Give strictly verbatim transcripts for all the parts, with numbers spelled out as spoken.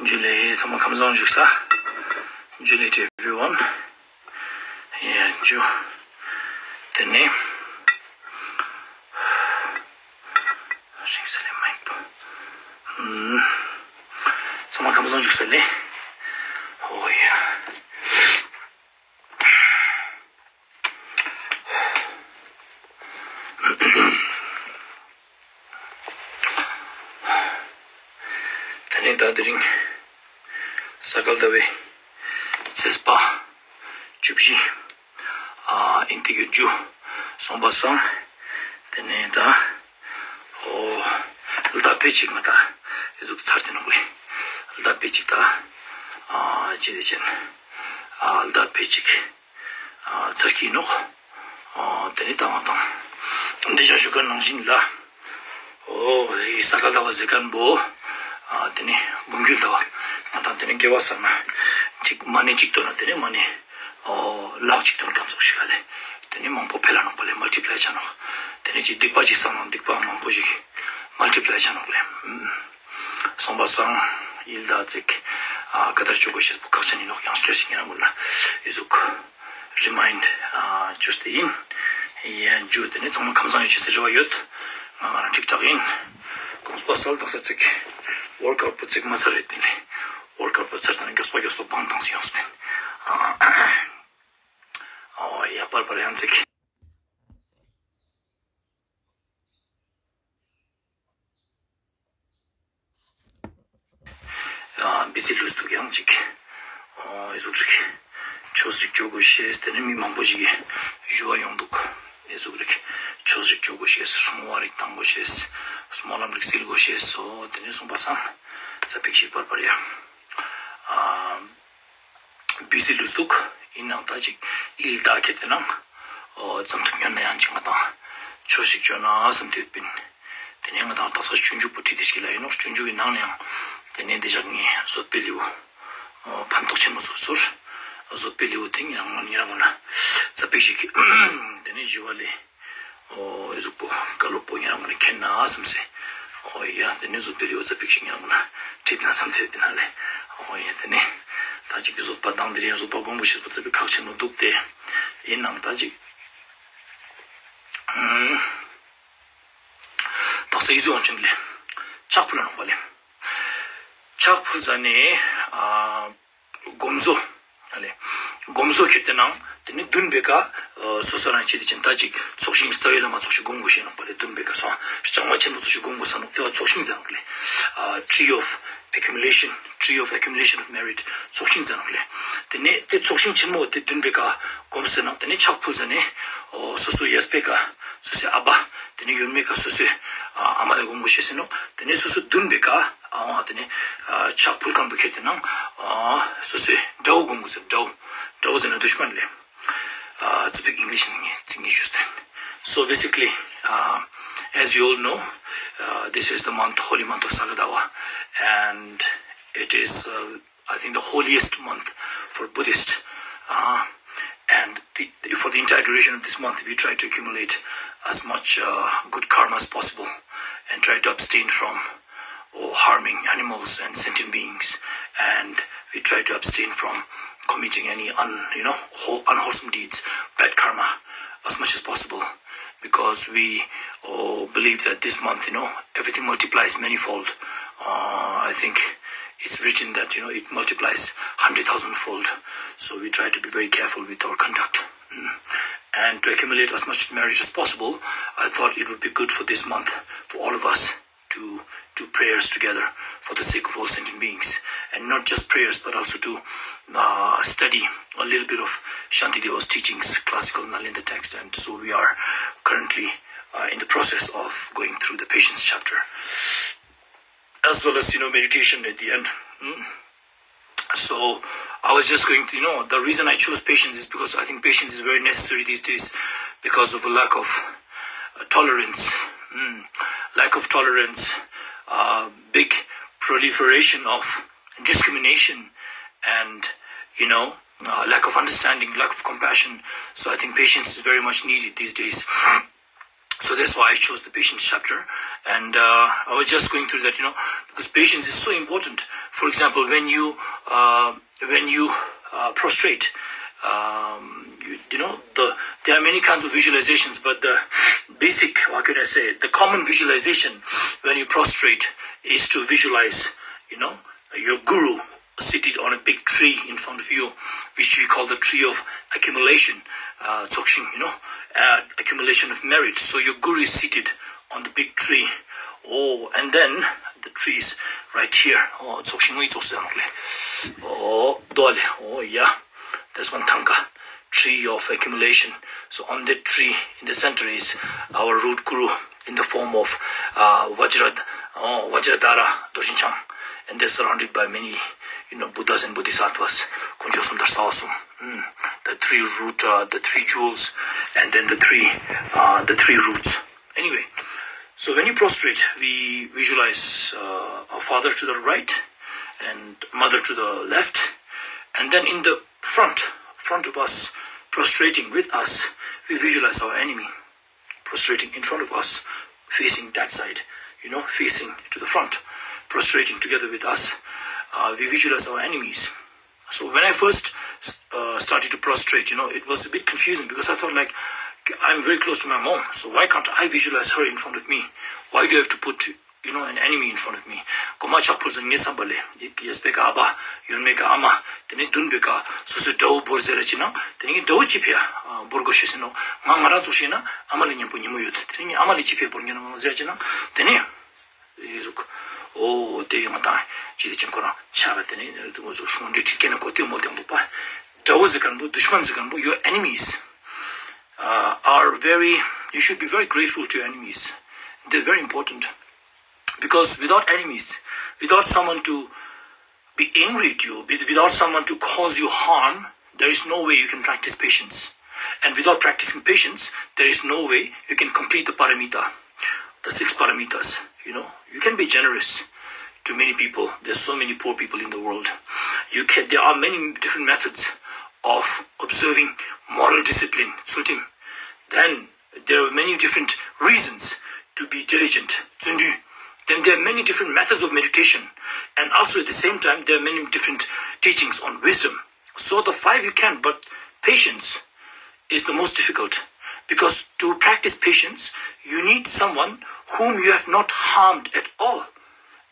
ཇུ་ལེ། ཚང་མ་ཁམས་བཟང་བཞུགས་ས། ཇུ་ལེ་to everyone. Yeah, ཇུ། དེ་ནས། རིང་ས་ལེ་མེག་པོ། ཚང་མ་ཁམས་བཟང་བཞུགས་ས་ལེ། Oh yeah. དེ་ནས་ད་དེ་རིང་ས་ག་ཟླ་བའི་ཚེས་པ་བཅུ་བཞི། ཨ་ཨིན་ཏི་གི་ཇུ་སོང་པ་སང་། དེ་ནས་ད། ཨོ། ལྡབ་ཕེ་གཅིག་མ་ད། ཨེ་ཟུག་ཚར་ཏེ་ནོག་ལེ། ལྡབ་ཕེ་གཅིག་ད། ཨ་ཅི་དེ་ཅན། ཨ་ལྡབ་ཕེ་གཅིག་ཨ་ཚར་གྱི་ནོག་ཨ་དེ་ནི་ད་ང་དང་། འདི་ཞག་ཞུ་ག་ནང་བཞིན་ལ། ཨོ་ཡི་ས་ག་ཟླ་བ་ཟེར་མཁན་པོ། ཨ་དེ་ནི་འབུམ་རྒྱུད་ཟླ་བ། ང་དང་དེ་ནི་དགེ་བ་བསགས་ན། གཅིག་མ་ཎི་གཅིག་བཏོན་ན་དེ་ནི་མ་ཎི། ཨོ་ལག་གཅིག་བཏོན་མཁན་ཚོགས་ཤིག་ཨ་ལེ། དེ་ནི་མང་པོ་འཕེལ་ལ་ནོག་པ་ལེ། མལ་ཊི་པ་ལའི་བྱ་ནོག་དེ་ནི་གཅིག་སྡིག་པ་གཅིག་བསགས་ན་སྡིག་པ་མང་པོ་ཞིག་མལ་ཊི་པ་ལའི་བྱ་ནོག་ལེ། ཨུམ། སོང་པ་སང་ཡིལ་ད་ཙིག་ཨ་ཀ་དར་ཅོ་གོ་ཤེས་པོ་ཁག་ཆེན་ཡིན་ནོག་ཡང་སྐྱར་ཞིག་ངེ་རང་ངོ་ན་ཨེ་ཟུག་རི་མ་ཡིན་ཨ་ཅོས་ཏེ་ཡིན། ཡ་ཇུ་དེ་ནི་ཚང་མ་ཁམས་བཟང་ཡོད་ཅེས་ཟེར་རེ་བ་ཡོད། ང་ང་རང་ཁྲིག་ཁྲག་ཡིན། གོང་སྤ་སལ་དང་ས་ཙིག་ཝོར་ཀ་ཨུཊ་པོ་ཙིག་མ་ཚར་རེད་པིན་ལེ། ཝོར་ཀ་ཨུཊ་པོ་ཚར་དང་མགྱོགས་པ་མགྱོགས་པ་བང་ཐང་སུ་ཡོངས་པིན། ཨོ་ཡ་པར་པར་ཡང་ཙིག་ཨ་བི་སི་ལུས་འདུག་ཡང་ཅིག་ཨོ་ཨེ་ཟུག་རིག་ཆོས་རིག་སྐྱོ་དགོས་ཤེས། དེ་ནི་མི་མང་པོ་ཞིག་གིས་ཞུ་བ་ཡོང་འདུག་ཨེ་ཟུག་རིག་ཆོས་རིག་སྐྱོ་དགོས་ཤེས། སྲུང་བ་རིག་བཏང་དགོས་ཤེས། སྨོན་ལམ་རིག་སིལ་དགོས་ཤེས་སོ། དེ་ནི་གསུངས་པ་སང་ཙ་པིག་ཞིག་པར་པར་ཡ། ཨ། བི་སི་ལུས་འདུག་ཡིན་ནའང་ད་ཅིག་ཡིལ་ད་ཁེ་དེ་ནང་ཨོ་ཙམ་ཐུབ་ཉོན་ན་ཡང་ཅིག་ང་དང་ཆོས་ཤིག་བཅོ་ན་བསམ་དུས་པིན། དེ་ནས་ང་དང་དག་ས་སྤྱོད་འཇུག་པོ་ཁྲིད་དེ་ཞིག་ལ་ཡིན་ནོག་སྤྱོད་འཇུག་གི་ནང་ནས་ཡང་དེ་ནས་འདི་ཞག་ངས་བཟོད་པའི་ལེའུ་ཨོ་ཕན་ཐོགས་ཆེན་པོ་ཚུགས་ཚུར་བཟོད་པའི་ལེའུ་དེ་ཉིན་རང་ངོ་ཉིན་རང་ངོ་ན་ཙ་པིག་ཞིག་དེ་ནས་ཞུ་བ་ལས། ཨོ་ཨེ་ཟུག་པོ་བཀའ་སློབ་པོ་ཡང་ང་ནི་མཁྱེན་ན་བསམ་སེ། ཨོ་ཡ་དེ་ནས་བཟོད་པའི་ལེའུ་ཙ་པིག་ཞིག་ཡང་ང་ཁྲིད་ན་བསམ་ཐེབས་དེ་ན་ལེ། ཨོ་ཡ་དེ་ནས་ད་ཅིག་གི་བཟོད་པ་དང་དེ་རིང་བཟོད་པ་སྒོམ་དགོས་ཤེས་པོ་ཙ་པིག་ཁག་ཆེན་པོ་འདུག་སྟེ། ཡིན་ནའང་ད་ཅིག་དག་ས་ཡི་ཟུ་ཝང་ཅུན་ལེ། ཕྱག་ཕུལ་ལ་ནོག་པ་ལེ། ཕྱག་ཕུལ་ཟ་ནས་ཨ། སྒོམ་བཟོ། ཨ་ལེ། སྒོམ་བཟོ་ཁྱེར་ཏེ་ནང་དེ་ནི་བདུན་པའི་ཀ་སོ་སོ་རང་ཆེ་དེ་ཅན་ད་ཅིག་ཚོགས་ཞིང་རྩ་བའི་བླ་མ་ཚོགས་ཞིང་སྒོམ་དགོས་ཤེས་ནོག་པ་ལེ། བདུན་པའི་ཀ་སོང་ལྕང་མ་ཆེན་པོ་ཚོགས་ཞིང་སྒོམ་དགོས་ས་ནོག་དེ་བ་ཚོགས་ཞིང་ཟེར་ནོག་ལེ། Tree of accumulation, tree of accumulation of merit ཚོགས་ཞིང་ཟེར་ནོག་ལེ། དེ་ནས་དེ་ཚོགས་ཞིང་ཆེན་མོ་དེ་བདུན་པའི་ཀ་སྒོམ་ཟེར་ནོག་དེ་ནས་ཕྱག་ཕུལ་ཟེར་ནས་སོ་སོ་ཡས་པའི་ཀ་སོ་སོའི་ཨ་ཕ་དེ་ནས་ཡོན་མའི་ཀ་སོ་སོའི་ཨ་མ་ལ་སྒོམ་དགོས་ཤེས་ཟེར་ནོག་དེ་ནས་སོ་སོ་བདུན་པའི་ཀ་ཨ་དེ་ནས་ཕྱག་ཕུལ་མཁན་པོ་ཁྱེར་ཏེ་ནང་སོ་སོའི་དགྲ་བོ་སྒོམ་དགོས་ཟེར། དགྲ་བོ་དགྲ་བོ་ཟེར་ན་དུཤ་མན་ལེ། ཙི་པིག་ཨིང་ལིཤ་ནང་ངས་ཚིག་ངས་ཞུས་ཏེ། So basically, uh, as you all know, uh, this is the month, holy month of Sagadava, and it is, uh, I think, the holiest month for Buddhist. Uh, and the, for the entire duration of this month, we try to accumulate as much uh, good karma as possible and try to abstain from or harming animals and sentient beings, and we try to abstain from committing any un, you know, whole, unwholesome deeds, bad karma, as much as possible, because we uh, believe that this month, you know, everything multiplies manifold. Uh, I think it's written that, you know, it multiplies hundred thousand fold. So we try to be very careful with our conduct. Mm. And to accumulate as much merit as possible, I thought it would be good for this month for all of us to do prayers together for the sake of all sentient beings. And not just prayers, but also to uh, study a little bit of Shantideva's teachings, classical Nalinda text. And so we are currently uh, in the process of going through the patience chapter, as well as, you know, meditation at the end. Mm. So I was just going to, you know, the reason I chose patience is because I think patience is very necessary these days because of a lack of uh, tolerance. Mm. Lack of tolerance, uh, big proliferation of discrimination, and, you know, uh, lack of understanding, lack of compassion. So I think patience is very much needed these days. So that's why I chose the patience chapter. And uh, I was just going through that, you know, because patience is so important. For example, when you uh, when you uh, prostrate, um, you, you know, the, there are many kinds of visualizations, but the basic, what can I say, the common visualization when you prostrate is to visualize, you know, your guru seated on a big tree in front of you, which we call the tree of accumulation, uh, tsokshin, you know, uh, accumulation of merit. So your guru is seated on the big tree. Oh, and then the tree is right here. Oh, tsokshin ngi tsokshin ngi. Oh, dole. Oh, yeah. That's one thangka, tree of accumulation. So on that tree, in the center is our root guru in the form of uh, Vajra, oh, Vajradhara Dorjinchang, and they're surrounded by many, you know, Buddhas and Bodhisattvas. Kunjo Sundar Saosum, mm, the three root, uh, the three jewels, and then the three, uh, the three roots. Anyway, so when you prostrate, we visualize uh, our father to the right and mother to the left, and then in the front, front of us, prostrating with us, we visualize our enemy prostrating in front of us, facing that side, you know, facing to the front, prostrating together with us. Uh, we visualize our enemies. So when I first uh, started to prostrate, you know, it was a bit confusing because I thought, like, I'm very close to my mom, so why can't I visualize her in front of me? Why do you have to put, you know, an enemy in front of me? Koma chak pulsa nge sambale, yes beka aba, yun meka ama, tene dun beka, so so dau bor zera china, tene dau chipia, bor go shisino, nga ngara so shina, ama le nyampu nyimu yut, tene ama le chipia bor ngena zera china, tene, zuk, o te nga ta, chi de chen kora, chara tene, zuk shon de tikena ko te mo te mo pa. Dau zekan bu, dushman zekan bu, your enemies uh, are very, you should be very grateful to your enemies. They're very important. Because without enemies, without someone to be angry at you, with- without someone to cause you harm, there is no way you can practice patience. And without practicing patience, there is no way you can complete the paramita, the six paramitas. You know, you can be generous to many people. There's so many poor people in the world. You can, there are many different methods of observing moral discipline, tsultrim. Then there are many different reasons to be diligent, tsundu. Then there are many different methods of meditation. And also at the same time, there are many different teachings on wisdom. So the five you can, but patience is the most difficult. Because to practice patience, you need someone whom you have not harmed at all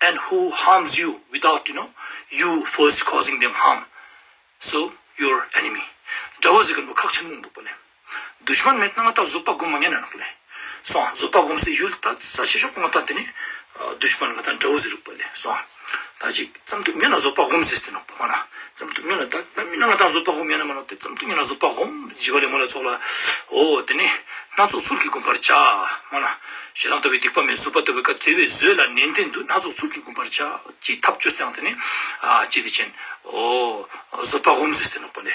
and who harms you without, you know, you first causing them harm. So, your enemy. Drawa zigan bu kakchen mung dukpa le. Dushman met na nga ta zupa gum manya na nukle. So, zupa gum se yul ta sa che shok nga ta tene, dushman nga ta drawa ziruk pa le. So, ta ji tsam tu mena zupa gum zis te nukpa mana. Tsam tu mena ta, ta mina nga ta zupa gum yana mana te, tsam tu mina zupa gum, jiba le mola tsola. O, tene, na tso tsul ki gum par cha, mana. Shelang tabi dikpa me zupa tabi ka tewe zwe la nenten du, na tso tsul ki gum par cha. Chi thap chus tang tene, a, chi di chen. O, zupa gum zis te nukpa le.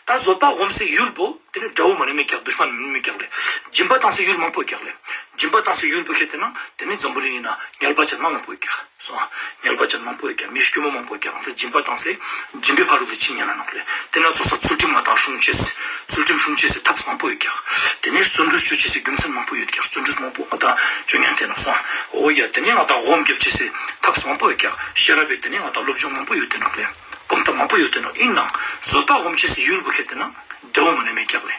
Ta བཟོད་པ་སྒོམ་སའི་ཡུལ་པོ་དེ་ནི་དགྲ་བོ་མ་ནི་མི་ཀྱག་དུཤ་མན་མི་ཀྱག་ལེ། སྦྱིན་པ་བཏང་སའི་ཡུལ་མང་པོ་ཀྱག་ལེ། སྦྱིན་པ་བཏང་སའི་ཡུལ་པོ་ཁེ་དེ་ན་དེ་ནི་འཛམ་བུ་གླིང་ཡིན་ན་ངལ་བ་ཅན་མ་མང་པོ་ཀྱག་སོང་། ངལ་བ་ཅན་མང་པོ་ཀྱག་མི་སྐྱོ་མོ་མང་པོ་ཀྱག་སྦྱིན་པ་བཏང་སའི་སྦྱིན་པའི་ཕ་རོལ་ཏུ་ཕྱིན་ཉན་ན་ནོག་ལེ། དེ་ན་ཚོགས་ས་ཚུལ་ཁྲིམས་ང་དང་སྲུང་ཆེས་ཚུལ་ཁྲིམས་སྲུང་ཆེས་སི་ཐབས་མང་པོ་ཡོད་ཀྱག་དེ་ནི་བརྩོན་འགྲུས་སྤྱོད་ཆེས་སི་རྒྱུ་མཚན་མང་པོ་ཡོད་ཀྱག་བརྩོན་འགྲུས་མང་པོ་ང་དང་སྤྱོད་ཉན་དེ་ནོག་སོང་། འོ་ཡ་དེ་ནི་ང་དང་སྒོམ་རྒྱབ་ཆེས་སི་ཐབས་མང་པོ་ཡོད་ཀྱག་ཤེས་རབ་བས་དེ་ནི་ང་དང་སློབ་སྦྱོང་མང་པོ་ཡོད་དེ་ནོག་ལེ། གོམ་སྟབས་མང་པོ་ཡོད་དེ་ནོག་ཡིན་ནའང་བཟོད་པ་སྒོམ་ཆེས་སི་ཡུལ་པོ་ཁེ་དེ་ན་དགྲ་བོ་མ་ནི་མེད་ཀྱག་ལེ།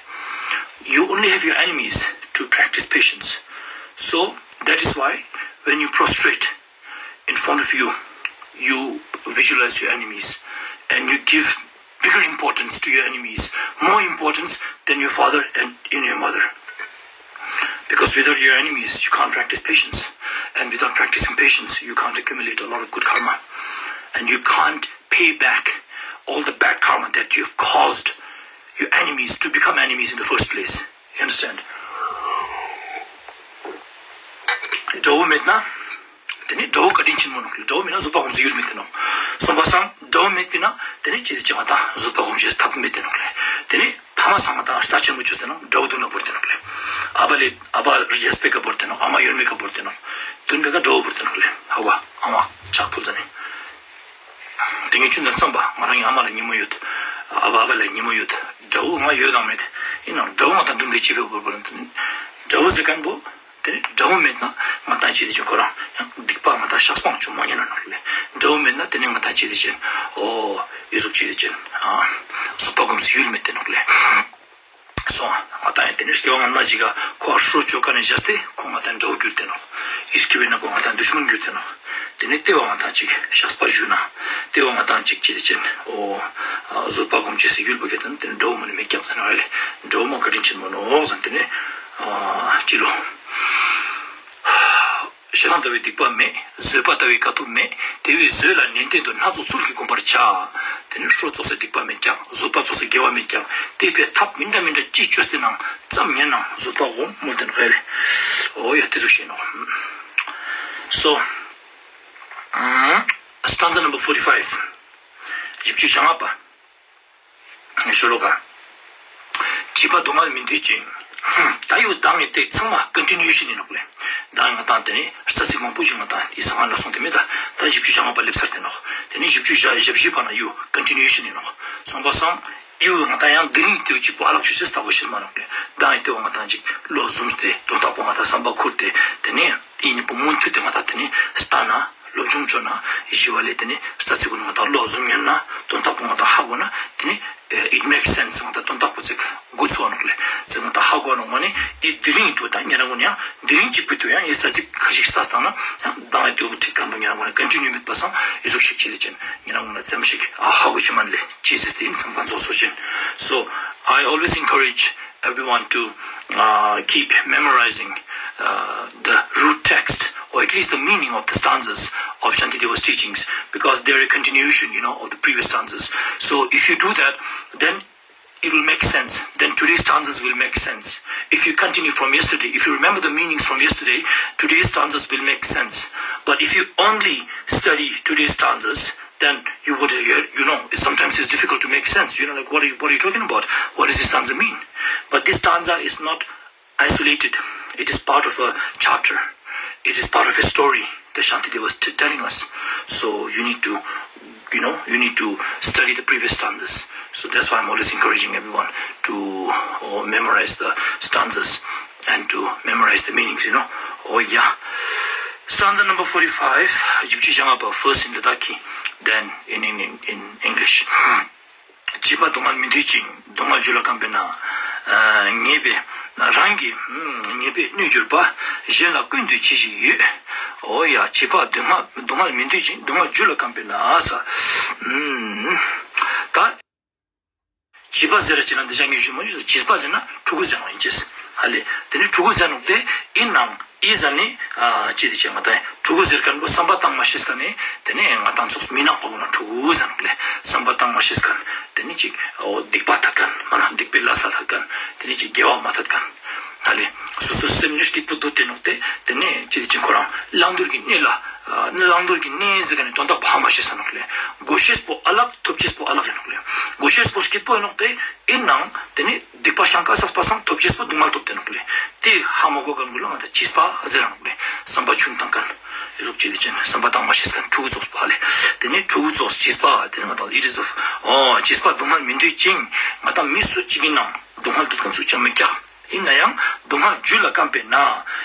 You only have your enemies to practice patience. So that is why when you prostrate in front of you, you visualize your enemies and you give bigger importance to your enemies, more importance than your father and in your mother. Because without your enemies, you can't practice patience. And without practicing patience, you can't accumulate a lot of good karma. And you can't pay back all the bad karma that you've caused your enemies to become enemies in the first place. You understand? དགྲ་བོ་མེད་ན། དེ་ནི་དགྲ་བོ་བཀའ་དྲིན་ཆེན་མོ་ནོག་ལེ། དགྲ་བོ་མེད་ན་བཟོད་པ་སྒོམ་སའི་ཡུལ་མེད་དེ་ནོག་སོང་པ་སང་དགྲ་བོ་མེད་པས་ན་དེ་ནི་ཅི་ལ་ཅི་ང་དང་བཟོད་པ་སྒོམ་ཆེས་ཐབས་མེད་དེ་ནོག་ལེ། དེ་ནི་ཐ་མ་སང་ང་དང་རྩ་ཆེན་མོ་ཆུ་སྟེ་ནོག་དགྲ་བོ་དུ་ན་བོར་དེ་ནོག་ལེ། ཨ་བ་ལེ་ཨ་བ་རི་ཡས་པེ་ཀ་བོར་དེ་ནོག་ཨ་མ་ཡོན་མེ་ཀ་བོར་དེ་ནོག་དུན་པེ་ཀ་དགྲ་བོ་བོར་དེ་ནོག་ལེ། ཧ་བ་ཨ་མ་ཆག་ཕུལ་ཟ་ནི། དེ་ངས་ཆུ་ནར་བསམ་པ་ང་རང་ཡང་ཨ་མ་ལ་ཉིན་མོ་ཡོད། ཨ་བ་ཨ་བ་ལ་ཉིན་མོ་ཡོད། དགྲ་བོ་ང་ཡོད་དང་མེད། ཡིན་ནའང་དགྲ་བོ་ང་དང་དུན་པེ་ཅི་བེ་བོར་བོར་དེ་ནི་དགྲ་བོ་ཟེར་མཁན་པོ། དེ་ནས་དགྲ་བོ་མེད་ན་ང་ཏང་ཅི་དེ་ཅན་ཁོ་རང་ཡང་སྡིག་པ་ང་ཏང་བཤགས་སྤང་བྱུང་མ་ཉན་ན་ནོག་ལེ། དགྲ་བོ་མེད་ན་དེ་ནས་ང་ཏང་ཅི་དེ་ཅན་ཨོ་ཨི་ཟུག་ཅི་དེ་ཅན་ཨ་བཟོད་པ་སྒོམ་སའི་ཡུལ་མེད་དེ་ནོག་ལེ། སོང་ང་ཏང་ཡང་དེ་ནས་སྐྱེ་བ་སྔ་མ་ཞིག་ག་ཁོ་ཧྲོ་ཅོ་ཀ་ནས་བཞག་སྟེ་ཁོ་ང་ཏང་དགྲ་བོ་གྱུར་ཏེ་ནོག། ཨི་སྐྱེ་བའི་ནང་ཁོ་ང་ཏང་དུཤ་མན་གྱུར་ཏེ་ནོག། དེ་ནས་ལྟེ་བ་ང་ཏང་ཅིག་བཤགས་པ་ཞུ་ན་ལྟེ་བ་ང་ཏང་ཅིག་ཅི་དེ་ཅན་ཨོ་བཟོད་པ་སྒོམ་ཅེས་སི་ཡུལ་བོ་གྱུར་ཏེ་ན་དེ་ནས་དགྲ་བོ་མ་ནི་མེད་ཀྱག་ཟེར་ན་ཨ་ལེ། དགྲ་བོ་མ་བཀའ་དྲིན་ཆེན་མོ་ནོག་ཟེར་དེ་ནས་ཨ་ཅི་ལོ། ཞེ་སྡང་ལྟ་བུའི་སྡིག་པ་མེད། བཟོད་པ་ལྟ་བུའི་དཀའ་ཐུབ་མེད། དེ་བས་བཟོད་ལ་ནན་ཏན་དུ་སྣ་ཚོགས་ཚུལ་གྱིས་བསྒོམ་པར་བྱ། དེ་ནི་ཧྲོ་ཙོགས་སུ་སྡིག་པ་མེད་ཀྱང་བཟོད་པ་ཙོགས་སུ་དགེ་བ་མེད་ཀྱང་དེ་བས་ཐབས་མི་འདྲ་མི་འདྲ་ཅི་ཅོས་ཏེ་ནང་ཙམ་ཉན་ནང་བཟོད་པ་འོང་མུལ་ཏེ་ནོག་ལེ། ཨོ་ཡ་དེ་ཟུག་ཤེས་ནོག། So, stanza number forty-five. བཞི་བཅུ་ཞེ་ལྔ་པ། ཤོ་ལོ་ཀ། བྱིས་པ་སྡུག་བསྔལ་མི་འདོད་ཅིང་། ད་ཡོད་ད་ངས་དེ་ཚང་མ་ཀོན་ཊི་ནིའུ་ཤན་ཡིན་ནོག་ལེ། ད་ང་ཏང་དེ་ནི་རྩ་ཚིག་མང་པོ་ཞིག་ང་ཏང་ཨི་སང་ང་ལ་སོང་དེ་མེད་ད། ད་བཞི་བཅུ་ཞེ་ལྔ་པ་སླེབས་ཚར་དེ་ནོག། དེ་ནི་བཞི་བཅུ་ཞེ་བཞི་པ་ན་ཡོད་ཀོན་ཊི་ནིའུ་ཤན་ཡིན་ནོག། སོང་པ་སང་ཡོད་ང་ཏང་ཡང་དེ་རིང་དེ་གཅིག་པོ་ཨ་ལག་ཆུ་ཆེས་ལྟ་བུ་ཤེས་མ་ནོག་ལེ། ད་ཡང་དེ་བ་ང་ཏང་ཅིག་བློ་ཟུམ་སྟེ་དོན་དག་པོ་ང་ཏང་བསམ་པ་ཁུར་ཏེ་དེ་ནི་ཨི་ཉིན་པོ་མུ་མཐུད་དེ་ང་ཏང་དེ་ནི་ལྟ་ན། སློབ་སྦྱོང་བྱོས་ན་ཞི་བ་ལས་དེ་ནི་རྩ་ཚིག་ཀུན་ང་ཏང་བློ་ཟུམ་ཉན་ན་དོན་དག་པོ་ང་ཏང་ཧ་གོ་ན་དེ་ནི་it makes sense ང་ཏང་དོན་དག་པོ་ཚིག་འགོ་ཚུགས་ནོག་ལེ། ཚིག་ང་ཏང་ཧ་གོ་ནོག་མ་ནི་ཨི་དེ་རིང་དུ་ད་ཉེ་རང་ཀུན་ཡང་དེ་རིང་གཅིག་པུ་དུ་ཡང་ཨི་རྩ་ཚིག་ཁ་ཞིག་ལྟ་སྟངས་ན་ཡང་ད་ཨི་དུ་ཁྲིད་ཁན་པོ་ཉེ་རང་ཀུན་ཀོན་ཊི་ནིའུ་མེད་པ་སང་ཨི་ཟུག་ཤིག་ཅི་ལེ་ཅན་ཉེ་རང་ཀུན་ཙམ་ཞིག་ཨ་ཧ་གོ་ཅི་མན་ལེ་ཅི་ཟེར་ཏེ་ཨིན་སམ་ཁན་ཚོགས་སོ་ཅན། So I always encourage everyone to uh, keep memorizing uh, the root text or at least the meaning of the stanzas of Shantideva's teachings because they're a continuation, you know, of the previous stanzas. So if you do that, then it will make sense. Then today's stanzas will make sense. If you continue from yesterday, if you remember the meanings from yesterday, today's stanzas will make sense. But if you only study today's stanzas, then you would, you, you know, sometimes it's difficult to make sense. You know, like, what are you, what are you talking about? What does this stanza mean? But this stanza is not isolated. It is part of a chapter. It is part of a story that Shantideva was t- telling us. So you need to, you know, you need to study the previous stanzas. So that's why I'm always encouraging everyone to uh, memorize the stanzas and to memorize the meanings, you know. Oh yeah. Stanza number forty-five, Jibchi Jangaba, first in Ladakhi, then in, in, in, in English. བྱིས་པ་སྡུག་བསྔལ་མི་འདོད་ཅིང་སྡུག་བསྔལ་རྒྱུ་ལ་བརྐམ་པས་ན། ཨ་ཉེས་པའི་རང་གི་ཉེས་པས་གནོད་གྱུར་པ། གཞན་ལ་ཀུན་ཏུ་བྱེད་ཅིང་ཡོད། འོ་ཡ་བྱིས་པ་སྡུག་བསྔལ་སྡུག་བསྔལ་མི་འདོད་ཅིང་སྡུག་བསྔལ་རྒྱུ་ལ་བརྐམ་པས་ན་ས། ད། བྱིས་པ་ཟེར་ར་ཅི་ན་འདི་ཅག་ངས་ཞུ་མ་ཞུ་བྱིས་པ་ཟེར་ན་ཕྲུ་གུ་ཟེར་ནོག་ཡིན་ཅེས། ཧ་ལེ། དེ་ནི་ཕྲུ་གུ་ཟེར་ནོག་དེ་ཡིན་ནང་ཨི་ཟ་ནི་ཨ་ཅི་དེ་ཅེ་ང་ཏང་ཕྲུ་གུ་ཟེར་མཁན་པོ་བསམ་པ་བཏང་མ་ཤེས་མཁན་ནི་དེ་ནི་ང་ཏང་ཚོགས་མི་ནག་པ་གུ་ན་ཕྲུ་གུ་ཟེར་ནོག་ལེ། བསམ་པ་བཏང་མ་ཤེས་མཁན་དེ་ནི་ཅིག་འོ་སྡིག་པ་ཐད་མཁན་མ་ན་སྡིག་པའི་ལས་ལ་ཐད་མཁན་དེ་ནི་ཅིག་དགེ་བ་མ་ཐད་མཁན་ཧ་ལེ། སོ་སོ་སེམས་ནི་སྐྱིད་པོ་འདུག་དེ་ནོག་དེ་དེ་ནི་ཅི་དེ་ཅེ་ཁོ་རང་བླང་དོར་གྱི་གནས་ལ་ཨ་བླང་དོར་གྱི་གནས་ཟེར་མཁན་ནི་དོན་དག་པོ་ཧ་མ་ཤེས་ས་ནོག་ལེ། གོ་ཤེས་པོ་ཨ་ལག་ཐོབ་ཅེས་པོ་ཨ་ལག་ཡིན་ནོག་ལེ། གོ་ཤེས་པོ་སྐྱིད་པོ་ཡིན་ནོག་དེ། ཡིན་ནའང་དེ་ནི་སྡིག་པ་རྐྱང་ཀ་བསགས་པ་སང་ཐོབ་ཅེས་པོ་སྡུག་བསྔལ་ཐོབ་དེ་ནོག་ལེ། དེ་ཧ་མ་གོ་མཁན་གུན་ལ་ང་ཏང་བྱིས་པ་ཟེར་ར་ནོག་ལེ། བསམ་པ་ཆུང་བཏང་མཁན། ཨི་ཟུག་ཅི་དེ་ཅེ་ན་བསམ་པ་བཏང་མ་ཤེས་མཁན་ཕྲུ་གུ་ཚོགས་པ་ལེ། དེ་ནི་ཕྲུ་གུ་ཚོགས་བྱིས་པ་དེ་ནི་ང་ཏང་it is of ཨོ་བྱིས་པ་སྡུག་བསྔལ་མི་འདོད་ཅིང་ང་ཏང་མི་སུ་གཅིག་གི་ནང་སྡུག་བསྔལ་འདོད་མཁན་སུ་ཅང་མེད་ཀྱག་ཡིན་ན་ཡང་སྡུག་བསྔལ་རྒྱུ་ལ་བརྐམ་པས་ན།